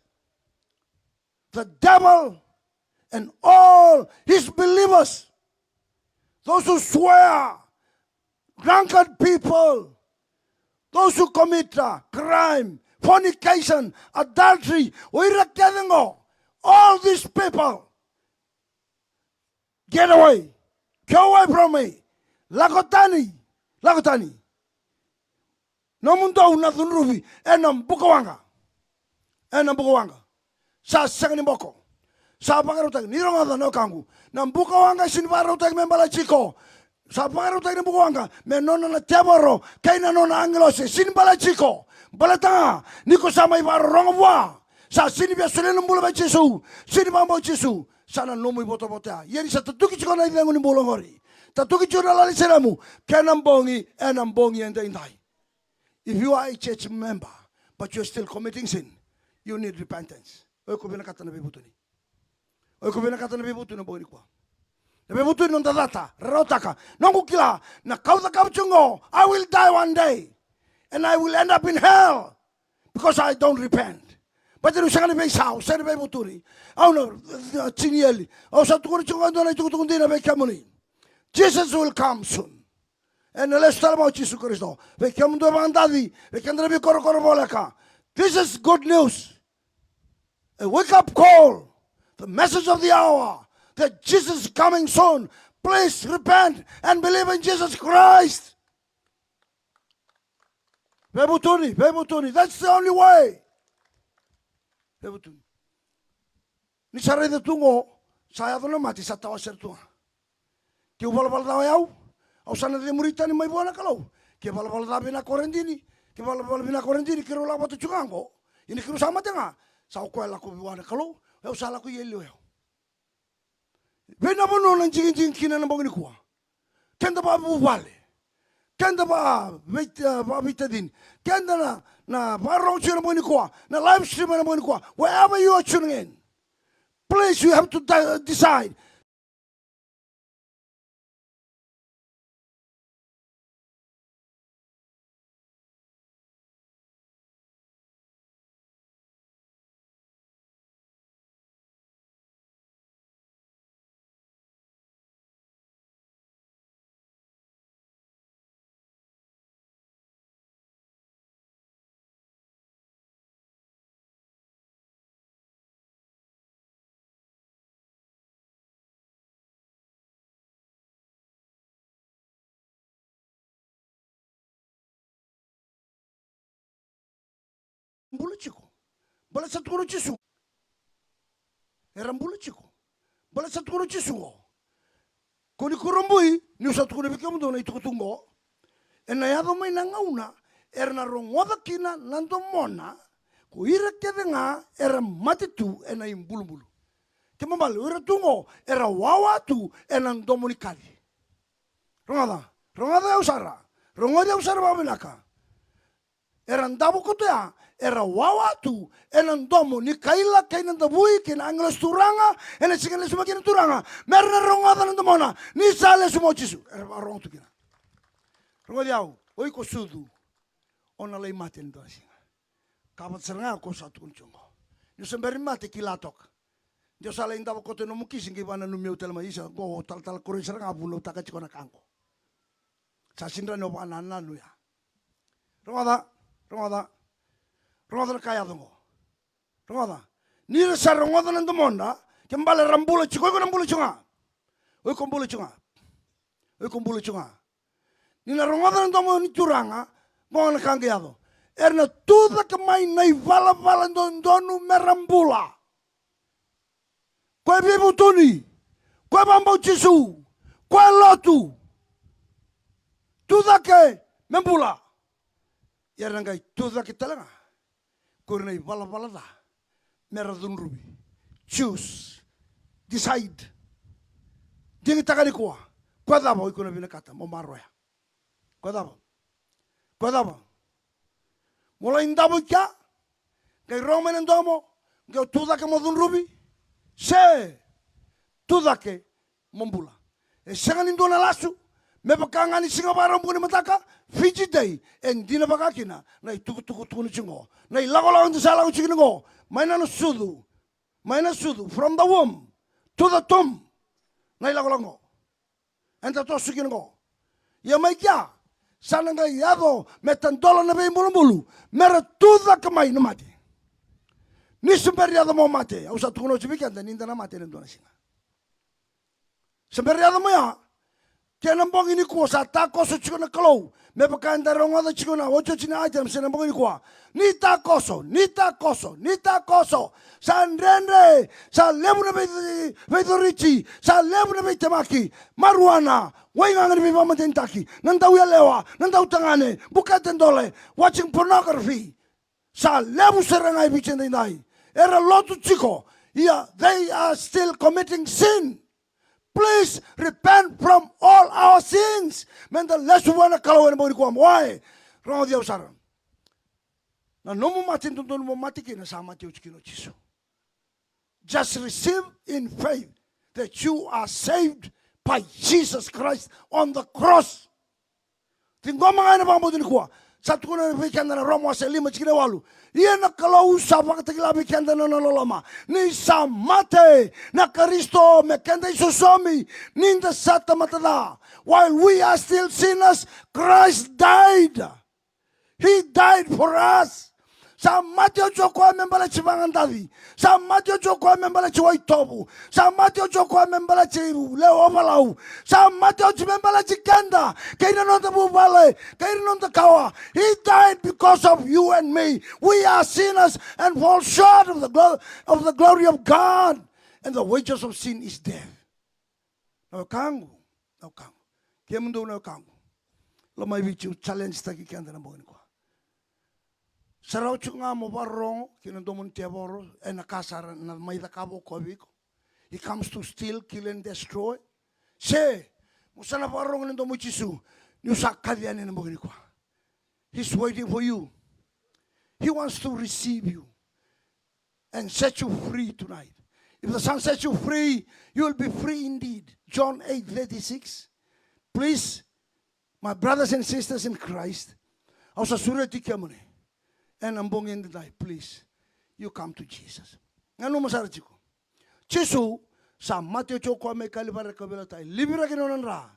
The devil and all his believers, those who swear, drunkard people, those who commit, uh, crime, fornication, adultery, o ira kece qo, all these people, get away. Get away from me. Lako tani. Lako tani. Nomudou na cudruvi ena bukawaqa. Ena bukawaqa. Sa sega ni boko. Sa vakarautaki. Ni rogoca na wekaqu. Na bukawaqa e sega ni vakarautaki me baleti iko. Sa vakarautaki na bukawaqa me nona na tevoro kei na nona agilosi. E sega ni baleti iko. Baleta ga ni ko sa mai vakarorogo vua. Sa sega ni via solia na bula vei Jisu. Sega ni vakabauti Jisu. Sa na nomu ivotavota ya. Ia ni sa tatuki tiko na icegu ni bula oqori. Tatuki tiko na lali seremu. Kena bogi, ena bogi edaidai. If you are a church member, but you are still committing sin, you need repentance. O iko vinakata na veivutuni. O iko vinakata na veivutuni na bogi nikua. Na veivutuni noda cata, rarawataka. Noqu kila, na ka au cakava tiko qo, I will die one day. And I will end up in hell. Because I don't repent. But au sega ni veisau, sega ni veivutuni. Au na, uh, tinieli. Au sa tukuna tiko e dua na itukutuku dina vei kemuni. Jesus will come soon. Ena lesu tale mai o Jisu Karisito. Vei kemudou e vakadaci, vei keda na veikorokoro voleka. This is good news. A wake-up call. The message of the hour. That Jesus is coming soon. Please repent and believe in Jesus Christ. Veivutuni, veivutuni. That's the only way. Veivutuni. Ni sa raica tu qo, sa yaco na mate, sa tawasere tu ga. Ke valavala ca o yau, au sa na cemuri tani mai vua na Kalou. Ke valavala ca vinaka o Radini, ke valavala vinaka o Radini, keirau lako vata tu ga qo. Ia ni keirau sa mate ga, sa o koya lako vua na Kalou, o yau sa lako i eli o yau. Vei na vanua na digidigi kina na bogi nikua. Keda vakavuvale. Keda vakaveit-, vakaveitacini. Keda na, na vakarorogo tiko na bogi nikua. Na live stream na bogi nikua. Wherever you are tuning in, please, you have to de-, decide. Bula tiko. Baleta sa tukuna o Jisu. Era bula tiko. Baleta sa tukuna o Jisu qo. Ko ni kurabui, niu sa tukuna vei kemudou na itukutuku qo. Ena yaco mai na gauna era na rogoca kina na domona ko ira kece ga era mate tu ena ibulubulu. Kena ibalebale o ira tu qo era wawa tu ena domo ni kaci. Rogoca, rogoca au sara, rogoci au sara vakavinaka. Era davo koto ya, era wawa tu ena domo ni kaila kei na davui kei na agilosi turaga, ena siga lesu mai kina na Turaga, mera na rogoca na domona ni sa lesu mai o Jisu. Era vakarogo tu kina. Rogoci au, o iko sucu, o na lai mate ena dua na siga. Ka vata sara ga ko sa tukuna tiko qo. Ni o sa bera ni mate, kila toka. Ni o sa lai davo koto ena nomu kisi, qai vakananumi au tale mai, isa, qo o talatala Koroi sara ga vunautaka tiko na ka qo. Sa sega ni o vakanananu ya. Rogoca, rogoca. Rogoca na ka yaco qo. Rogoca. Ni ra sa rogoca na domoda, kena ibalebale era bula tiko, o iko na bula tiko ga. O iko bula tiko ga. O iko bula tiko ga. Ni na rogoca na domo ni Turaga, qo na ka qai yaco. Era na tucake mai na ivalavala dodonu mera bula. Ko e veivutuni, ko e vakabauti Jisu, ko e lotu. Tucake me bula. Ia era na qai tucake tale ga ko ira na ivalavala ca mera cudruvi. Choose. Decide. Digitaka nikua. Ko cava o iko na vinakata mo maroroya? Ko cava? Ko cava? Mo lai davo i kea, qai rogo mai na domo, qai o tucake mo cudruvi, se tucake mo bula. E sega ni dua na lasu, me vaka ga ni siga Vakaraubuka ni mataka, Fiji Day, e dina vaka kina na itukutuku tukuna tiko qo. Na ilakolako eda sa lako tiko kina qo, mai na sucu, mai na sucu, from the womb to the tomb. Na ilakolako qo. Eda toso kina qo. Ia mai kea, sa na qai yaco me tadola na veibulubulu, mera tucake mai na mate. Ni se bera ni yaco mo mate, au sa tukuna oti vei keda ni da na mate ena dua na siga. Se bera ni yaco mai ya, kei na bogi nikua sa takoso tiko na Kalou, me vaka eda rogoca tiko na otioti ni items ena bogi nikua. Ni takoso, ni takoso, ni takoso. Sa dredre, sa levu na vei-, veicoriti, sa levu na veitemaki, marijuana, waigaga ni veivakamatenitaki, na dauyalewa, na dautagane, bukete dole, watching pornography. Sa levu sara ga e Viti edaidai. Era lotu tiko, ia they are still committing sin. Please repent from all our sins. Meda lesu vua na Kalou ena bogi nikua. Why? Rogoci au sara. Na nomu mate dodonu mo mate kina, sa mate oti kina o Jisu. Just receive in faith that you are saved by Jesus Christ on the cross. Ciqoma ga ena vakabauta nikua. Sa tukuna vei keda na Roma wase lima tikina e walu. Ia na Kalou sa vakatakila vei keda na nona loloma, ni sa mate na Karisito me keda isosomi ni da sa tamata ca. While we are still sinners, Christ died. He died for us. Sa mate oti o koya me baleti vagadaci. Sa mate oti o koya me baleti waitovu. Sa mate oti o koya me baleti lewe ovalau. Sa mate oti me baleti keda kei na noda vuvale, kei na noda kawa. He died because of you and me. We are sinners and fall short of the glo-, of the glory of God. And the wages of sin is death. Na wekaqu, na wekaqu. Kemudou na wekaqu. Lomai Viti, au challenge taki keda na bogi nikua. Sa rawa tiko ga mo vakarorogo ki na domo ni tevoro ena ka sa na mai cakava o koya vei iko. He comes to steal, kill and destroy. Se mo sa na vakarorogo ena domo i Jisu, niu sa kaci yani ena bogi nikua. He's waiting for you. He wants to receive you and set you free tonight. If the Son sets you free, you will be free indeed. John eight thirty-six. Please, my brothers and sisters in Christ, au sa sureti kemuni ena bogi edaidai, please, you come to Jesus. Nanuma sara tiko. Jisu sa mate oti o koya mai Kalivari, ka veilatai, liviraki na nona dra,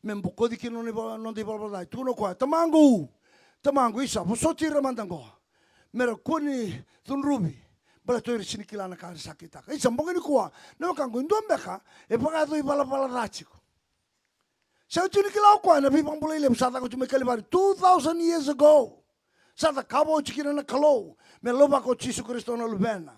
me bokoci kina na nona iva-, noda ivalavala ca. E tukuna o koya, Tamaqu, Tamaqu, isa, vosoti ira mada qo, me ra kua ni cudruvi, baleta o ira sega ni kila na ka era sa kitaka. Isa, bogi nikua, na wekaqu, e dua beka e vakayaco ivalavala ca tiko. Sega tiko ni kila o koya na veivakabulai levu sa caka tiko mai Kalivari two thousand years ago. Sa cakava oti kina na Kalou me lauvaka o Jisu Karisito na Luvena,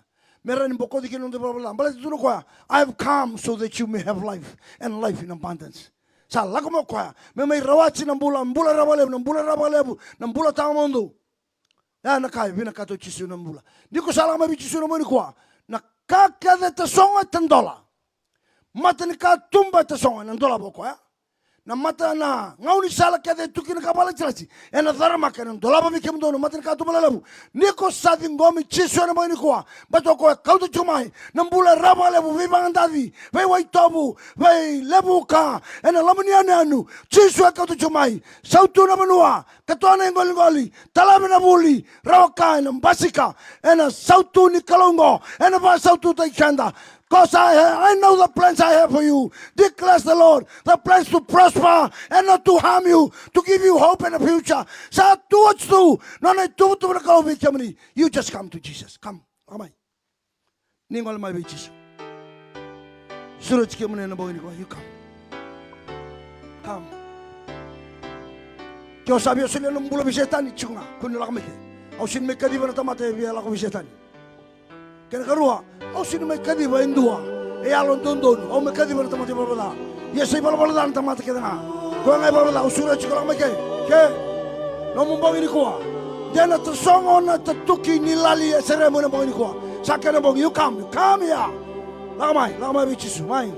me rawa ni bokoci kina na noda ivalavala ca. Baleta e tukuna o koya, "I have come so that you may have life, and life in abundance." Sa lako mai o koya me mai rawati na bula, bula rawa vakalevu, na bula rawa vakalevu, na bula tawamudu. Ya na ka e vinakata o Jisu na bula. Ni ko sa lako mai vei Jisu na bogi nikua, na ka kece e tasogo e tadola. Mata ni katuba e tasogo, ena dolava o koya. Na mata, na gaunisala kece e tu kina ka vakalatilati, ena caramaka, ena dolava vei kemudou na mata ni katuba lelevu. Ni ko sa ciqomi Jisu ena bogi nikua, baleta o koya e kauta tiko mai na bula e rawa vakalevu, veivakadaci, veiwaitovu, veilevuka ena loma ni yanuyanu. Jisu e kauta tiko mai, sautu na vanua, katoa na iqoliqoli, talave na vuli, rawa ka ena basika ena sautu ni Kalou oqo, ena vakasaututaki keda. 'Cause I ha-, I know the plans I have for you, declares the Lord, the plans to prosper and not to harm you, to give you hope and a future. Sa tu oti tu nona ituvatuva na Kalou vei kemuni. You just come to Jesus. Come, lako mai. Ni gole mai vei Jisu. Sureti kemuni ena bogi nikua. You come. Come. Ke o sa via solia nomu bula vei Setani, tiko ga. Kua ni lako mai ke. Au sega ni mai kaciva na tamata e via lako vei Setani. Kena karua, au sega ni mai kaciva e dua e yalododonu. Au mai kaciva na tamata ivalavala ca. Ia sa ivalavala ca na tamata kece ga. Koya ga ivalavala ca, au sureti iko, lako mai ke. Ke. Nomu bogi nikua. De na tasogo na tatuki ni lali e seremu ena bogi nikua. Sa kena bogi, you come, you come here. Lako mai, lako mai vei Jisu, mai.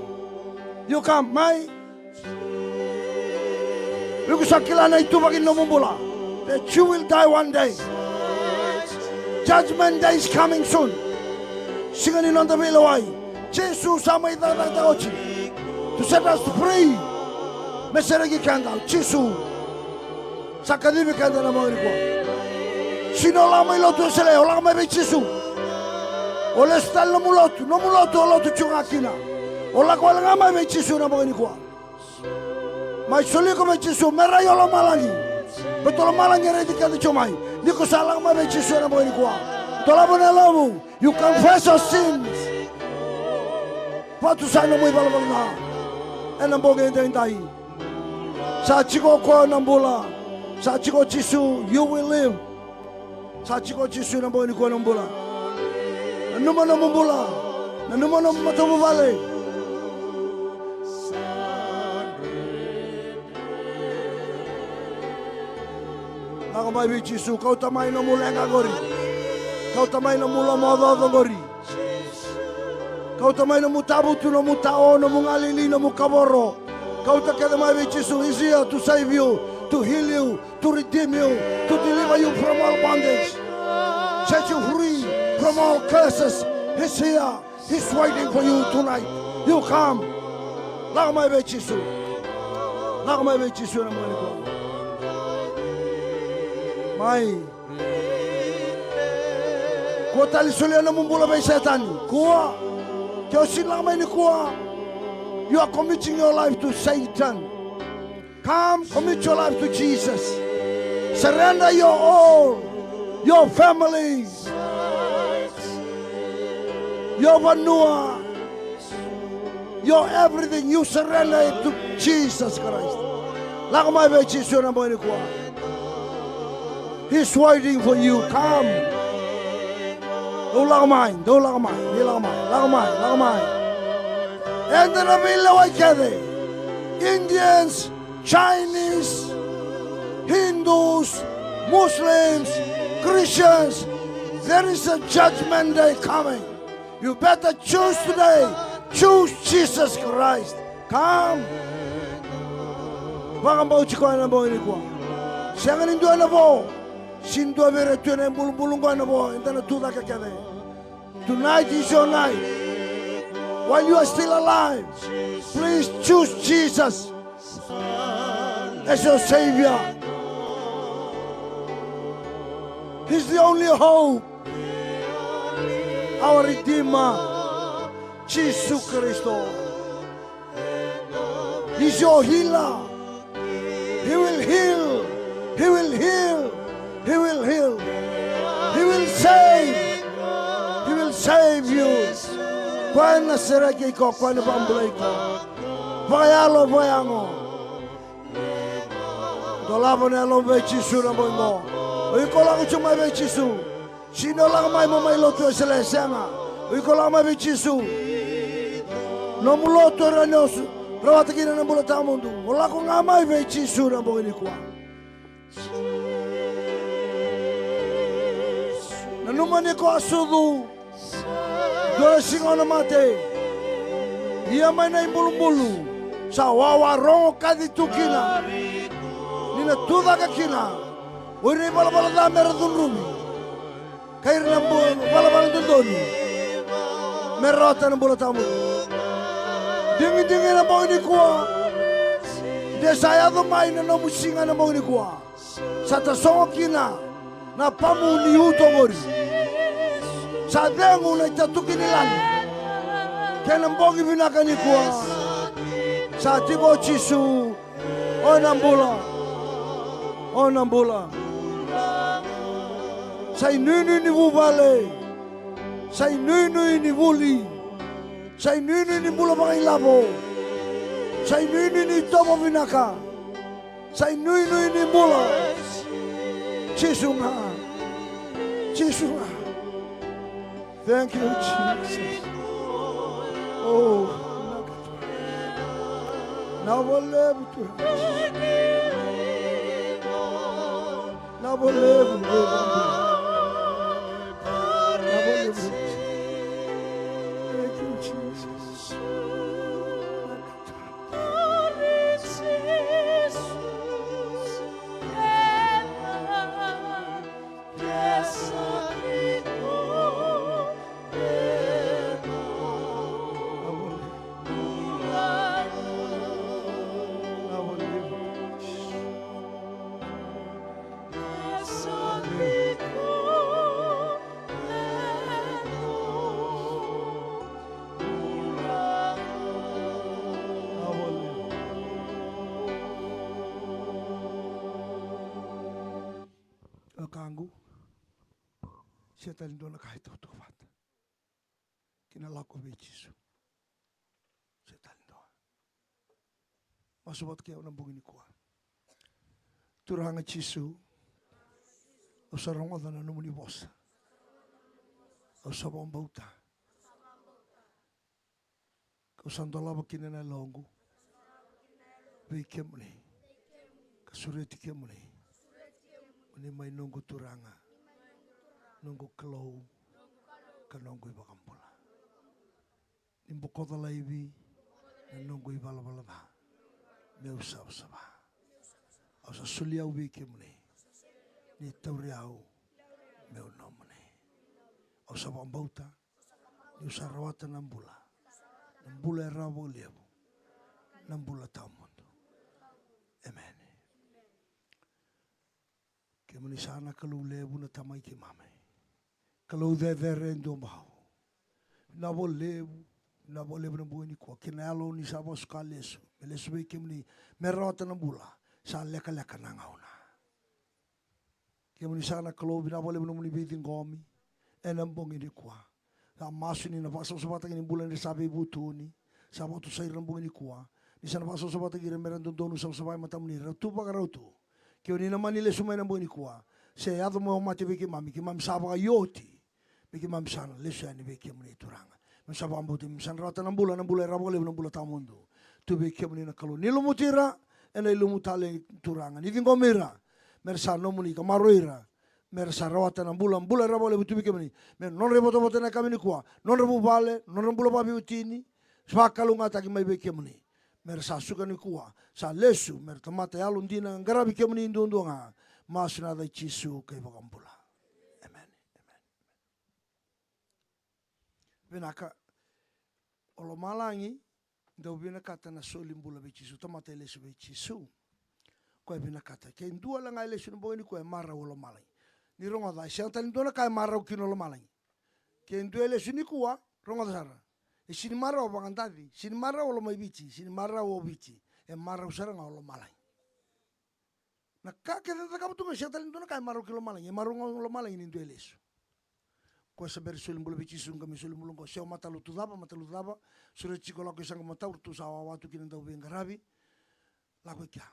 You come, mai. Iko sa kila na ituvaki ni nomu bula, that you will die one day. Judgment day is coming soon. Siga ni noda veilewai. Jisu sa mai cakacakataka oti to set us free. Me sereki keda, Jisu. Sa kacivi keda na bogi nikua. Sega ni o lako mai lotu e sele, o lako mai vei Jisu. O lesu tale nomu lotu, nomu lotu o lotu tiko ga kina. O lako wale ga mai vei Jisu na bogi nikua. Mai soli iko vei Jisu, me rai o lomalagi. Baleta o lomalagi e raici keda tiko mai. Ni ko sa lako mai vei Jisu ena bogi nikua, dolava na yalomu. You confess your sins. Vakatusa nomu ivalavala ca ena bogi edaidai. Sa tiko o koya na bula. Sa tiko o Jisu, you will live. Sa tiko o Jisu na bogi nikua na bula. Nanuma nomu bula. Nanuma nomu matavuvale. Lako mai vei Jisu, kauta mai nomu leqa qori. Kauta mai nomu lomaocaoca qori. Kauta mai nomu tavutu, nomu tao, nomu galili, nomu kavoro. Kauta kece mai vei Jisu. He's here to save you, to heal you, to redeem you, to deliver you from all bondage, set you free from all curses. He's here. He's waiting for you tonight. You come. Lako mai vei Jisu. Lako mai vei Jisu ena bogi nikua. Mai. Kua tale ni solia nomu bula vei Setani. Kua. Ke o sega ni lako mai nikua, you are committing your life to Satan. Come, commit your life to Jesus. Surrender your all, your family, your vanua, your everything. You surrender it to Jesus Christ. Lako mai vei Jisu ena bogi nikua. He's waiting for you. Come. Dou lako mai, dou lako mai, ni lako mai, lako mai, lako mai. Eda na veilewai kece. Indians, Chinese, Hindus, Muslims, Christians, there is a judgment day coming. You better choose today. Choose Jesus Christ. Come. Vakabauti koya ena bogi nikua. Sega ni dua ena vo. Sega ni dua vei ira e tu ena ibulubulu qo ena vo. Eda na tu cake kece. Tonight is your night. While you are still alive, please choose Jesus as your Savior. He's the only hope. Our Redeemer, Jisu Karisito. He's your healer. He will heal. He will heal. He will heal. He will save. He will save you. Koya na sereki iko, koya na vakabulai iko. Vakayalo, vakayago. Dolava na yalomu vei Jisu na bogi qo. O iko lako tu mai vei Jisu. Sega ni o lako mai mo mai lotu Wesele, sega. O iko lako mai vei Jisu. Nomu lotu e rawa ni o rawata kina na bula tawamudu. O lako ga mai vei Jisu na bogi nikua. Nanuma ni ko a sucu. Dua na siga o na mate. Ia mai na ibulubulu sa wawa rogo kaci tu kina, ni na tucake kina o ira na ivalavala ca me ra cudruvi, kei ira na bu-, valavala dodonu me ra rawata na bula tawamudu. Digidigi na bogi nikua. De sa yaco mai na nomu siga na bogi nikua. Sa tasogo kina na pamu ni uto oqori. Sa cegu na itatuki ni lagi. Kei na bogi vinaka nikua. Sa tiko o Jisu. O na bula. O na bula. Sa inuinui ni vuvale. Sa inuinui ni vuli. Sa inuinui ni bula vakailavo. Sa inuinui ni tovo vinaka. Sa inuinui ni bula. Jisu ga. Jisu ga. Thank you, Jesus. Oh, na vakalevu tu. Na vakalevu, na vakalevu. Thank you, Jesus. Wekaqu, sega tale ni dua na ka e tautauvata kei na lako vei Jisu. Sega tale ni dua. Masu vata kei au na bogi nikua. Turaga Jisu, au sa rogoca na nomuni vosa. Au sa vakabauta. Kau sa dolava kina na yaloqu vei kemuni, ka sureti kemuni mo ni mai noqu Turaga, noqu Kalou, ka noqu iVakabula. Ni bokoca laivi na noqu ivalavala ca, meu savasava. Au sa soli au vei kemuni. Ni tauri au meu nomuni. Au sa vakabauta niu sa rawata na bula, na bula e rawa vakalevu, na bula tawamudu. Emeni. Kemuni sa na Kalou levu na Tamai keimami. Kalou cecere e dua bau. Vinaka vakalevu, vinaka vakalevu na bogi nikua. Kei na yalo ni sa vakasuka lesu, me lesu vei kemuni, me rawata na bula. Sa lekaleka na gauna. Kemuni sa na Kalou, vinaka vakalevu nomuni veiciqomi ena bogi nikua. Sa masu ni na vakasavasavataki ni bula ni ra sa veivutuni, sa vakatusa ira na bogi nikua. Ni sa na vakasavasavataki ira me ra dodonu savasava e matamuni, ra tu vakarau tu. Kemuni na mani lesu mai na bogi nikua. Se yaco mo mate vei keimami, keimami sa vakaioti me keimami sa na lesu yani vei kemuni Turaga. Me sa vakabauti me sa na rawata na bula, na bula e rawa vakalevu, na bula tawamudu. Tu vei kemuni na Kalou. Ni lumuti ira ena ilumu talei Turaga. Ni ciqomi ira me ra sa nomuni ka maroroi ira me ra sa rawata na bula, bula e rawa vakalevu tu vei kemuni. Me nodra ivotavota ena yakavi nikua, nodra vuvale, nodra bula vakaveiwatini, sa vakalougatataki mai vei kemuni. Me ra sa suka nikua, sa lesu me ra tamata yalodina, qaravi kemuni duadua ga. Masu ena yaca i Jisu ka iVakabula. Emeni. Emeni. Vinaka. O lomalagi, dau vinakata na soli bula vei Jisu, tamata e lesu vei Jisu. Koya e vinakata. Ke dua wale ga e lesu na bogi nikua, e marau o lomalagi. Ni rogoca, e sega tale ni dua na ka e marau kina o lomalagi. Ke dua e lesu nikua, rogoca sara. E sega ni marau o Vagadaci, sega ni marau o Lomaiviti, sega ni marau o Viti. E marau sara ga o lomalagi. Na ka kece e cakava tu qo, e sega tale ni dua na ka e marau ki lomalagi, e marau ga o lomalagi ni dua e lesu. Koya sa bera soli bula vei Jisu, qai mai soli bula qo, se o matalotu cava, matalotu cava, sureti tiko, lako i Saqa Matau, ratou sa wawa tu kina, dau veiqaravi. Lako i kea.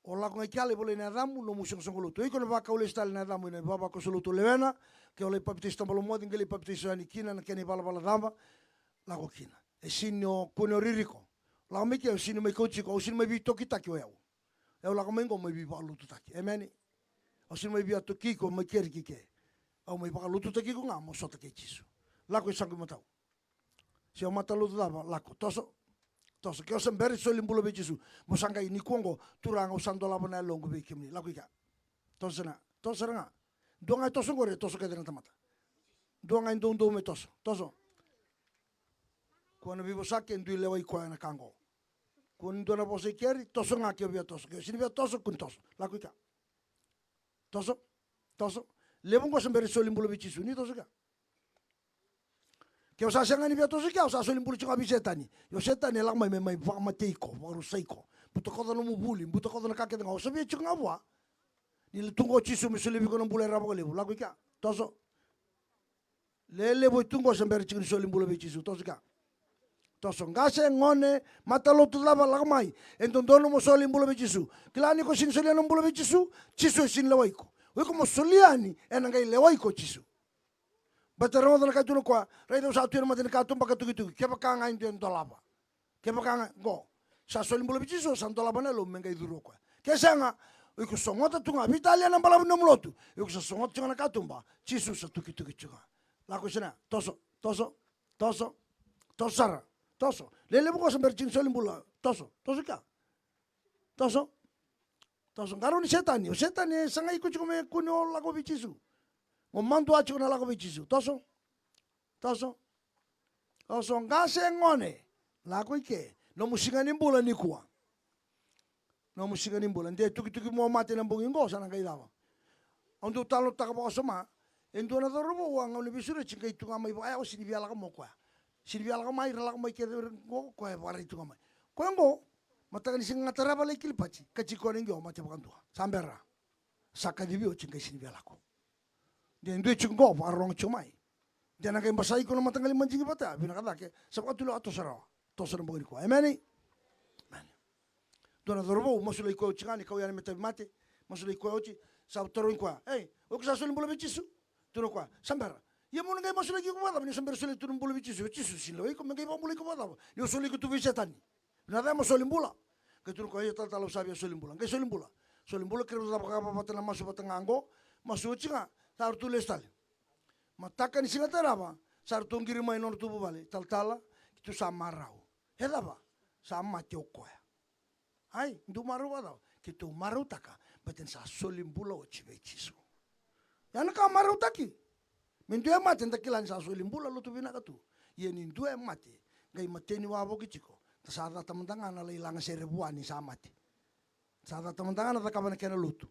O lako ga i kea lai volai na yacamu, nomu soqosoqo lotu. O iko na vakau lesu tale na yacamu ena ivavakoso lotu o lewena, ke o lai papitaiso tabalomoci, qai lai papitaiso yani kina na kena ivalavala cava, lako kina. E sini o kune o ririko. Lako mai ke, o sini mai kauti iko, au sini mai veitokitaki o yau. Au lako mai qo mai veivakalotutaki. Emeni. Au sini mai veitokitaki iko mai keri ki ke. Au mai vakalotutaki iko ga mo sota kei Jisu. Lako i saqu imatau. Se o matalotu cava, lako. Toso. Toso. Ke o se bera ni soli bula vei Jisu, mo sa qai nikua oqo, Turaga, au sa dolava na yaloqu vei kemuni. Lako i kea. Toso sara ga. Toso sara ga. Dua ga e toso oqori, e toso kece na tamata. Dua ga e doudou me toso. Toso. Kua na veivosa ke dui lewai koya na ka oqo. Kua ni dua na vosa i keri, toso ga ke o via toso. Ke o sini via toso, kua ni toso. Lako i kea. Toso. Toso. Levu oqo se bera ni soli bula vei Jisu, ni toso i kea. Ke o sa sega ni via toso i kea, o sa soli bula tiko ga vei Setani. Io, Setani e lako mai me mai vakamatei iko, vakarusai iko. Butakoca nomu vuli, butakoca na ka kece ga. O sa via tiko ga vua. Ni tu qo o Jisu me solia vei iko na bula e rawa vakalevu. Lako i kea. Toso. Lelevu e tu qo se bera tiko ni soli bula vei Jisu. Toso i kea. Toso. Qase, gone, matalotu cava, lako mai. E dodonu mo soli bula vei Jisu. Kila ni ko sini solia na bula vei Jisu, Jisu e sini lewai iko. O iko mo solia yani, ena qai lewai iko o Jisu. Baleta rogoca na ka e tukuna o koya, raica au sa tu ena mata ni katuba ka tukituki, kevaka ga e dua e dolava. Kevaka ga, qo. Sa soli bula vei Jisu, sa dolava na yalomu me qai curu o koya. Ke sega, o iko sogota tu ga, veitalia na balavu ni nomu lotu. O iko sa sogota tu ga na katuba, Jisu sa tukituki tu ga. Lako i kea, toso, toso, toso, toso sara, toso. Lelevu qo se bera tiko ni soli bula, toso, toso i kea. Toso. Toso, qarauni Setani. O Setani e sagai iko tiko me kua ni o lako vei Jisu. Mo madua tiko na lako vei Jisu. Toso. Toso. Toso, qase, gone. Lako i ke. Nomu siga ni bula nikua. Nomu siga ni bula. De tukituki mo mate na bogi qo, sa na qai cava? Au dau talanoataka vakawasoma. E dua na cauravou a gauna ni veisureti qai tu ga mai vaya, o sini via lako mai o koya. Sini via lako mai, ra lako mai kece qo, o koya e vakarai tu ga mai. Koya qo, mataka ni siga ga tarava lai Kiripati, kaci koya na qio, mate vakadua. Sa bera. Sa kacivi oti, qai sini via lako. De dua tiko qo, vakarorogo tiko mai. De na qai basai iko na mataqali madigi vata, vinaka cake, sa vakatulewa, toso rawa. Toso na bogi nikua. Emeni? Emeni. Dua na cauravou, masulaki koya oti ga ni kau yani me tauvimate, masulaki koya oti, sa tarogi koya, ei, o iko sa soli bula vei Jisu? Tukuna o koya, sa bera. Ia mo na qai masulaki iko vakacava ni o sa bera soli tu na bula vei Jisu? O Jisu sini lewai iko, me qai vakabulai iko vakacava ni o soli iko tu vei Setani? Na cava mo soli bula? Qai tukuna o koya, io talatala, au sa via soli bula. Qai soli bula. Soli bula, keirau cava ka vata na masu vata ga qo, masu oti ga, sa ratou lesu tale. Mataka ni siga tarava, sa ratou qiri mai na nodratou vuvale, talatala, keitou sa marau. E cava? Sa mate o koya. Ai, dou marau vakacava? Keitou marautaka, baleta ni sa soli bula oti vei Jisu. Ia na ka marautaki. Me dua e mate, da kila ni sa soli bula, lotu vinaka tu. Ia ni dua e mate, qai mateni wavoki tiko, da sa cata mada ga na lai lagasere vua ni sa mate. Sa cata mada ga na cakava na kena lotu.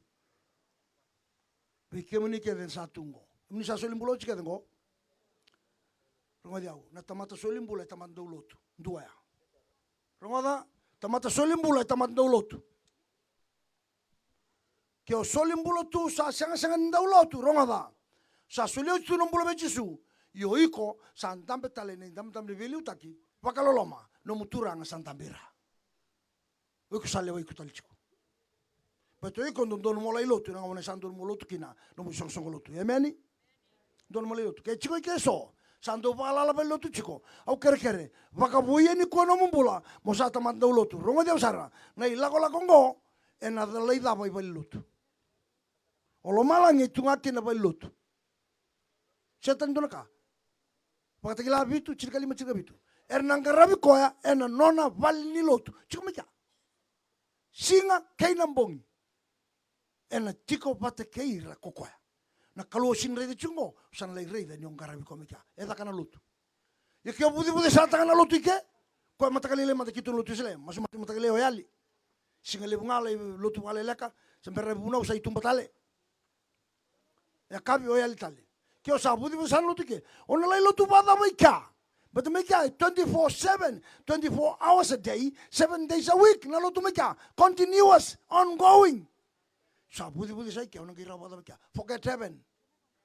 Vei kemuni kece sa tu qo. Kemuni sa soli bula oti kece qo. Rogoci au, na tamata soli bula e tamata dau lotu. Dua ya. Rogoca, tamata soli bula e tamata dau lotu. Ke o soli bula tu sa segasega ni dau lotu, rogoca. Sa soli oti tu na bula vei Jisu. Io iko, sa dabe tale na idabedabe ni veiliutaki vakaloloma, nomu Turaga sa dabe ira. O iko sa lewai iko tale tiko. Baleta o iko dodonu mo lai lotu, ena gauna sa dodonu mo lotu kina, nomu isoqosoqo lotu. Emeni? Dodonu mo lai lotu. Ke tiko i ke so, sa dau vakalala valenilotu tiko. Au kerekere, vakavoui nikua nomu bula, mo sa tamata dau lotu. Rogoci au sara, na ilakolako oqo, ena lai cava i valenilotu. O lomalagi e tu ga kina valenilotu. Setani dua na ka. Vakatakila vitu, tinikalima, tinikavitu. Era na qaravi koya ena nona valenilotu. Tiko mai kea. Siga kei na bogi. Ena tiko vata kei ira ko koya. Na Kalou o sini raica tiko qo, sa na lai raica ni o qaravi koya mai kea. E caka na lotu. Ia ke o vucevucesataka na lotu i ke, koya mataka lailai mada keitou na lotu Wesele, masu mada mataka lailai o yali. Siga levu ga lai lotu vakaleleka, se bera na vunau sa i tuba tale. Yakavi o yali tale. Ke o sa vucevucesa na lotu i ke, o na lai lotu vakacava i kea? Baleta mai kea e twenty-four seven, twenty-four hours a day, seven days a week na lotu mai kea. Continuous, ongoing. Sa vucevucesa i kea, o na qai rawa vakacava i kea? Forget heaven.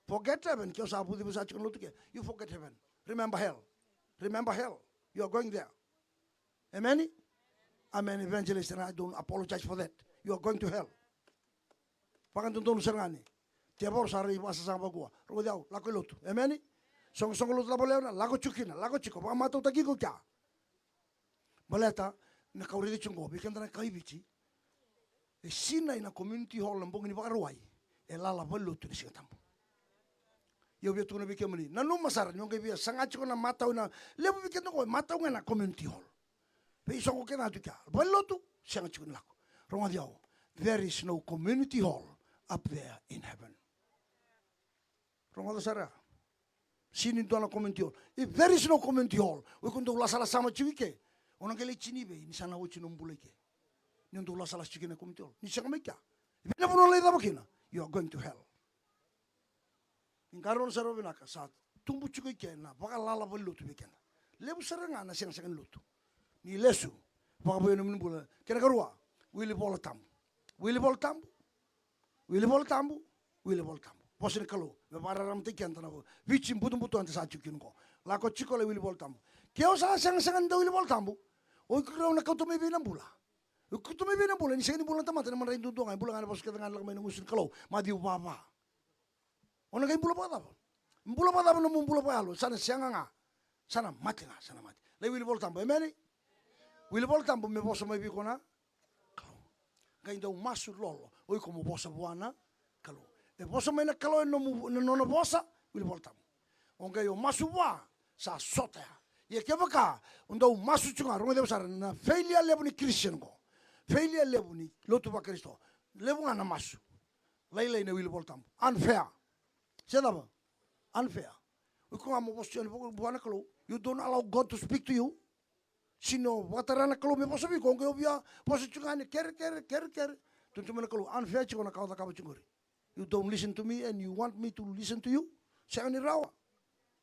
Forget heaven. Ke o sa vucevucesa tiko na lotu i ke, you forget heaven. Remember hell. Remember hell. You are going there. Amen? Amen, evangelist, and I don't apologize for that. You are going to hell. Vakadodonu sara ga ni tevoro sa rai vakasasaga vakua. Rogoci au, lako i lotu. Emeni. Soqosoqo lotu cava levu na, lako tiko kina, lako tiko, vakamatautaki iko kea. Baleta na ka au raica tiko qo vei keda na kai Viti, e sinai na community hall na bogi ni Vakarauwai, e lala valenilotu na Siga Tabu. Ia au via tukuna vei kemuni, nanuma sara ni o qai via saga tiko na matau, na levu vei keda qo e matau ga na community hall. Veisoqo kece ga tu kea, valenilotu, sega tiko ni lako. Rogoci au, there is no community hall up there in heaven. Rogoca sara ya. Sega ni dua na community hall. If there is no community hall, o iko dau lasalasama tiko i ke, o na qai lai tini vei ni sa na oti nomu bula i ke? Ni o dau lasalasa tiko kina community hall, ni sega mai kea. Vei na vanua lai cava kina? You are going to hell. Ni qarauna sara vakavinaka, sa tubu tiko i ke na vakalala valenilotu vei keda. Levu sara ga na segasega ni lotu. Ni lesu, vakavei nomuni bula. Kena karua, wili Vola Tabu. Wili Vola Tabu. Wili Vola Tabu. Wili Vola Tabu. Vosa ni Kalou me vakararamataki keda na Viti butobuto eda sa tiko kina qo. Lako tiko lai wili Vola Tabu. Ke o sa segasega ni dau wili Vola Tabu, o iko rau na kauta mai vei na bula? O iko kauta mai vei na bula? Ni sega ni bula na tamata, na madrai duadua ga, e bula ga na vosa kece ga na lako mai na gusu ni Kalou. Maciu va va. O na qai bula vakacava? Bula vakacava nomu bula vakayalo? Sa na sega ga. Sa na mate ga, sa na mate. Lai wili Vola Tabu, emeni? Wili Vola Tabu me vosa mai vei iko na Kalou. Qai dau masu lolo o iko mo vosa vua na Kalou. E vosa mai na Kalou ena nomu, na nona vosa, wili Vola Tabu. O qai o masu vua, sa sota ya. Ia kevaka o dau masu tiko ga, rogoci au sara, na failure levu ni Christian qo, failure levu ni lotu vaKarisito, levu ga na masu. Lailai na wili Vola Tabu. Unfair. Se cava? Unfair. O iko ga mo vosa yani vua na Kalou, you don't allow God to speak to you. Sega ni o vakatara na Kalou me vosa vei iko, o qai o via vosa tiko ga yani, kere, kere, kere, kere. Tukuna tiko mai na Kalou, unfair tiko na ka o cakava tiko qori. You don't listen to me and you want me to listen to you? Sega ni rawa.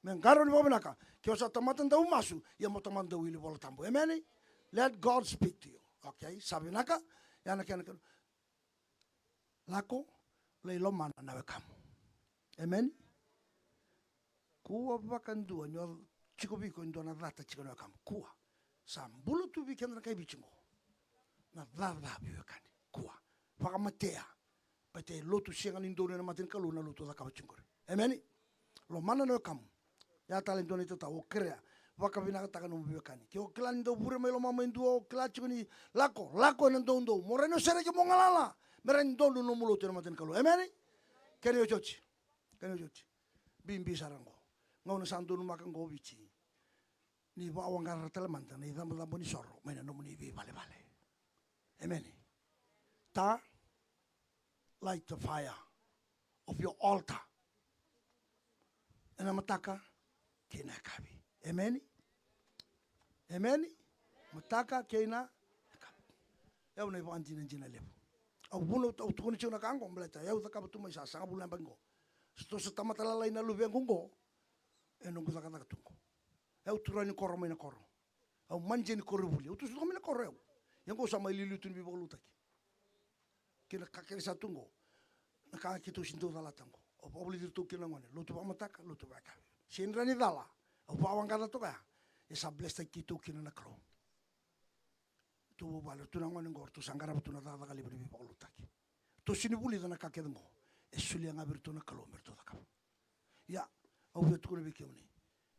Me qarauni vakavinaka. Ke o sa tamata dau masu, ia mo tamata dau wili Vola Tabu. Emeni? Let God speak to you. Okay, sa vinaka. Ia na kena, kena. Lako, lai lomana na wekamu. Emeni? Kua vakadua ni o tiko vei iko e dua na cata tiko na wekamu. Kua. Sa bula tu vei keda na kai Viti qo na caca veiwekani. Kua. Vakamatea. Baleta e lotu sega ni donu ena mata ni Kalou na lotu o cakava tiko qori. Emeni? Lomana na wekamu. Ia tale e dua na itatau o kerea, vakavinakataka nomu veiwekani. Ke o kila ni dau vure mai lomamu e dua, o kila tiko ni lako, lako ena doudou. Mo rawa ni o sereki mo galala. Me rawa ni donu nomu lotu ena mata ni Kalou. Emeni? Kena iotioti. Kena iotioti. Bibi sara qo. Gauna sa donumaka qo o Viti, ni vakawaqara tale mada na icabocabo ni soro mai na nomuni veivalevale. Emeni. Ta, light the fire of your altar. Ena mataka kei na yakavi. Emeni. Emeni. Mataka kei na yakavi. Au na ivakadinadina levu. Au vuna au tukuna tiko na ka qo baleta au cakava tu mai sa sagavulu na yabaki qo. Sa tou sa tamata lalai na luvequ qo. E noqu cakacaka tu qo. Au turaga ni koro mai na koro. Au manager ni koronivuli. Au tu sa toka mai na koro au. Ia qo sa mai liuliu tu ni veivakalotutaki. Kei na ka kece sa tu qo. Na ka keitou sega ni dau calata qo. Au vakavulici iratou kina na gone. Lotu vakamataka, lotu vakayakavi. Sega ni rawa ni cala. Au vakawaqaca toka ya. E sa blesstaki keitou kina na Kalou. Ratou vuvale, ratou na gone qo, ratou sa qarava tu na cakacaka levu ni veivakalotutaki. Ratou sega ni vulica na ka kece qo. E solia ga vei iratou na Kalou me ratou cakava. Ia, au via tukuna vei kemuni.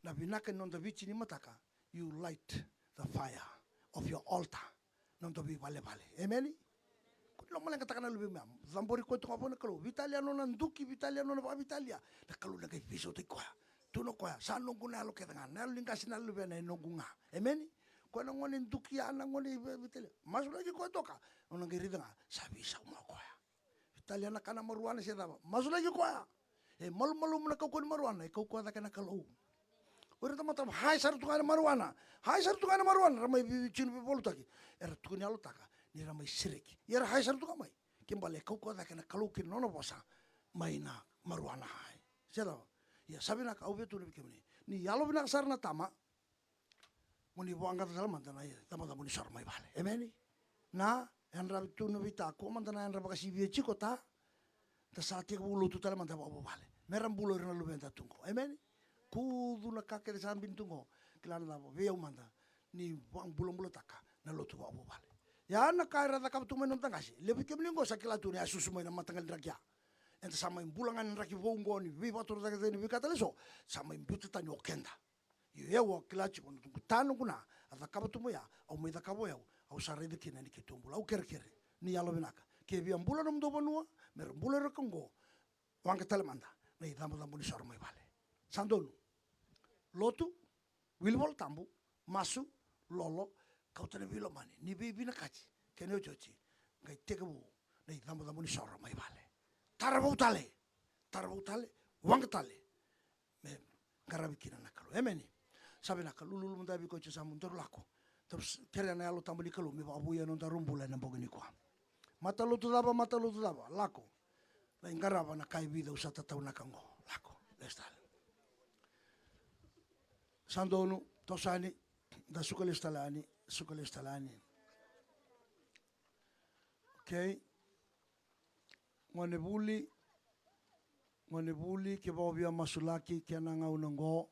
Na vinaka ni noda Viti ni mataka, you light the fire of your altar. Noda veivalevale. Emeni? Ko ni lomaleqataka na luvemu ya. Cabori koya tu ga vua na Kalou. Veitalia nona duki, veitalia nona vakaveitalia. Na Kalou na qai veisautaki koya. Tukuna o koya, sa noqu na yalo kece ga. Na yalo ni qase, na yalo ni luvena, e noqu ga. Emeni? Koya na gone duki ya, na gone veitalia. Masulaki koya toka. O na qai raica ga, sa veisau mai o koya. Veitalia na ka na maruana se cava. Masulaki koya. E malumalumu na kaukauwa ni maruana, e kaukauwa cake na Kalou. O ira tamata high sara tu ga na maruana. High sara tu ga na maruana, ra mai veiwekani veivakalotutaki. Era tukuni yalotaka ni ra mai sereki. Ia era high sara tu ga mai. Ke bale e kaukauwa cake na Kalou kei na nona vosa mai na maruana high. Se cava? Ia sa vinaka, au via tukuna vei kemuni. Ni yalovinaka sara na tama, mo ni vaqaca tale mada na icabocabo ni soro mai vale. Emeni? Na yadra tu na veitako mada na yadra vakasivia tiko ta. Da sa tekivu lotu tale mada vakavuvale. Me ra bula o ira na luveda tu qo. Emeni? Kucu na ka kece sa bini tu qo. Kila na cava, vei au mada, ni vakabulabulataka na lotu vakavuvale. Ia na ka era cakava tu mai na noda qase, levu vei kemuni oqo sa kila tu ni a susu mai na mataqali draki ya. Eda sa mai bula ga na draki vou oqo ni veivakatorocaketaki ni veika tale eso, sa mai biuta tani o keda. Io, au a kila tiko na noqu ta, noqu na, a cakava tu mai ya, au mai cakava o yau, au sa raica kina ni keitou bula, au kerekere. Ni yalovinaka. Ke via bula nomudou vanua, me ra bula ira ka oqo, waqa tale mada na icabocabo ni soro mai vale. Sa donu. Lotu, wili Vola Tabu, masu, lolo, kauta na veilomani, ni veivinakati kei na iotioti, qai tekivu na icabocabo ni soro mai vale. Tara vou tale. Tara vou tale. Waqa tale. Me qaravi kina na Kalou. Emeni. Sa vinaka, lululu mada vei koya e sa mudu, daru lako. Daru s-, kerea na Yalo Tabu ni Kalou me vakavouya na nodaru bula ena bogi nikua. Matalotu cava, matalotu cava, lako. Lai qarava na ka e vica au sa tataunaka oqo. Lako. Lesu tale. Sa donu, toso yani, da suka lesu tale yani, suka lesu tale yani. Okay. Gone vuli, gone vuli, kevaka o via masulaki, kena gauna oqo,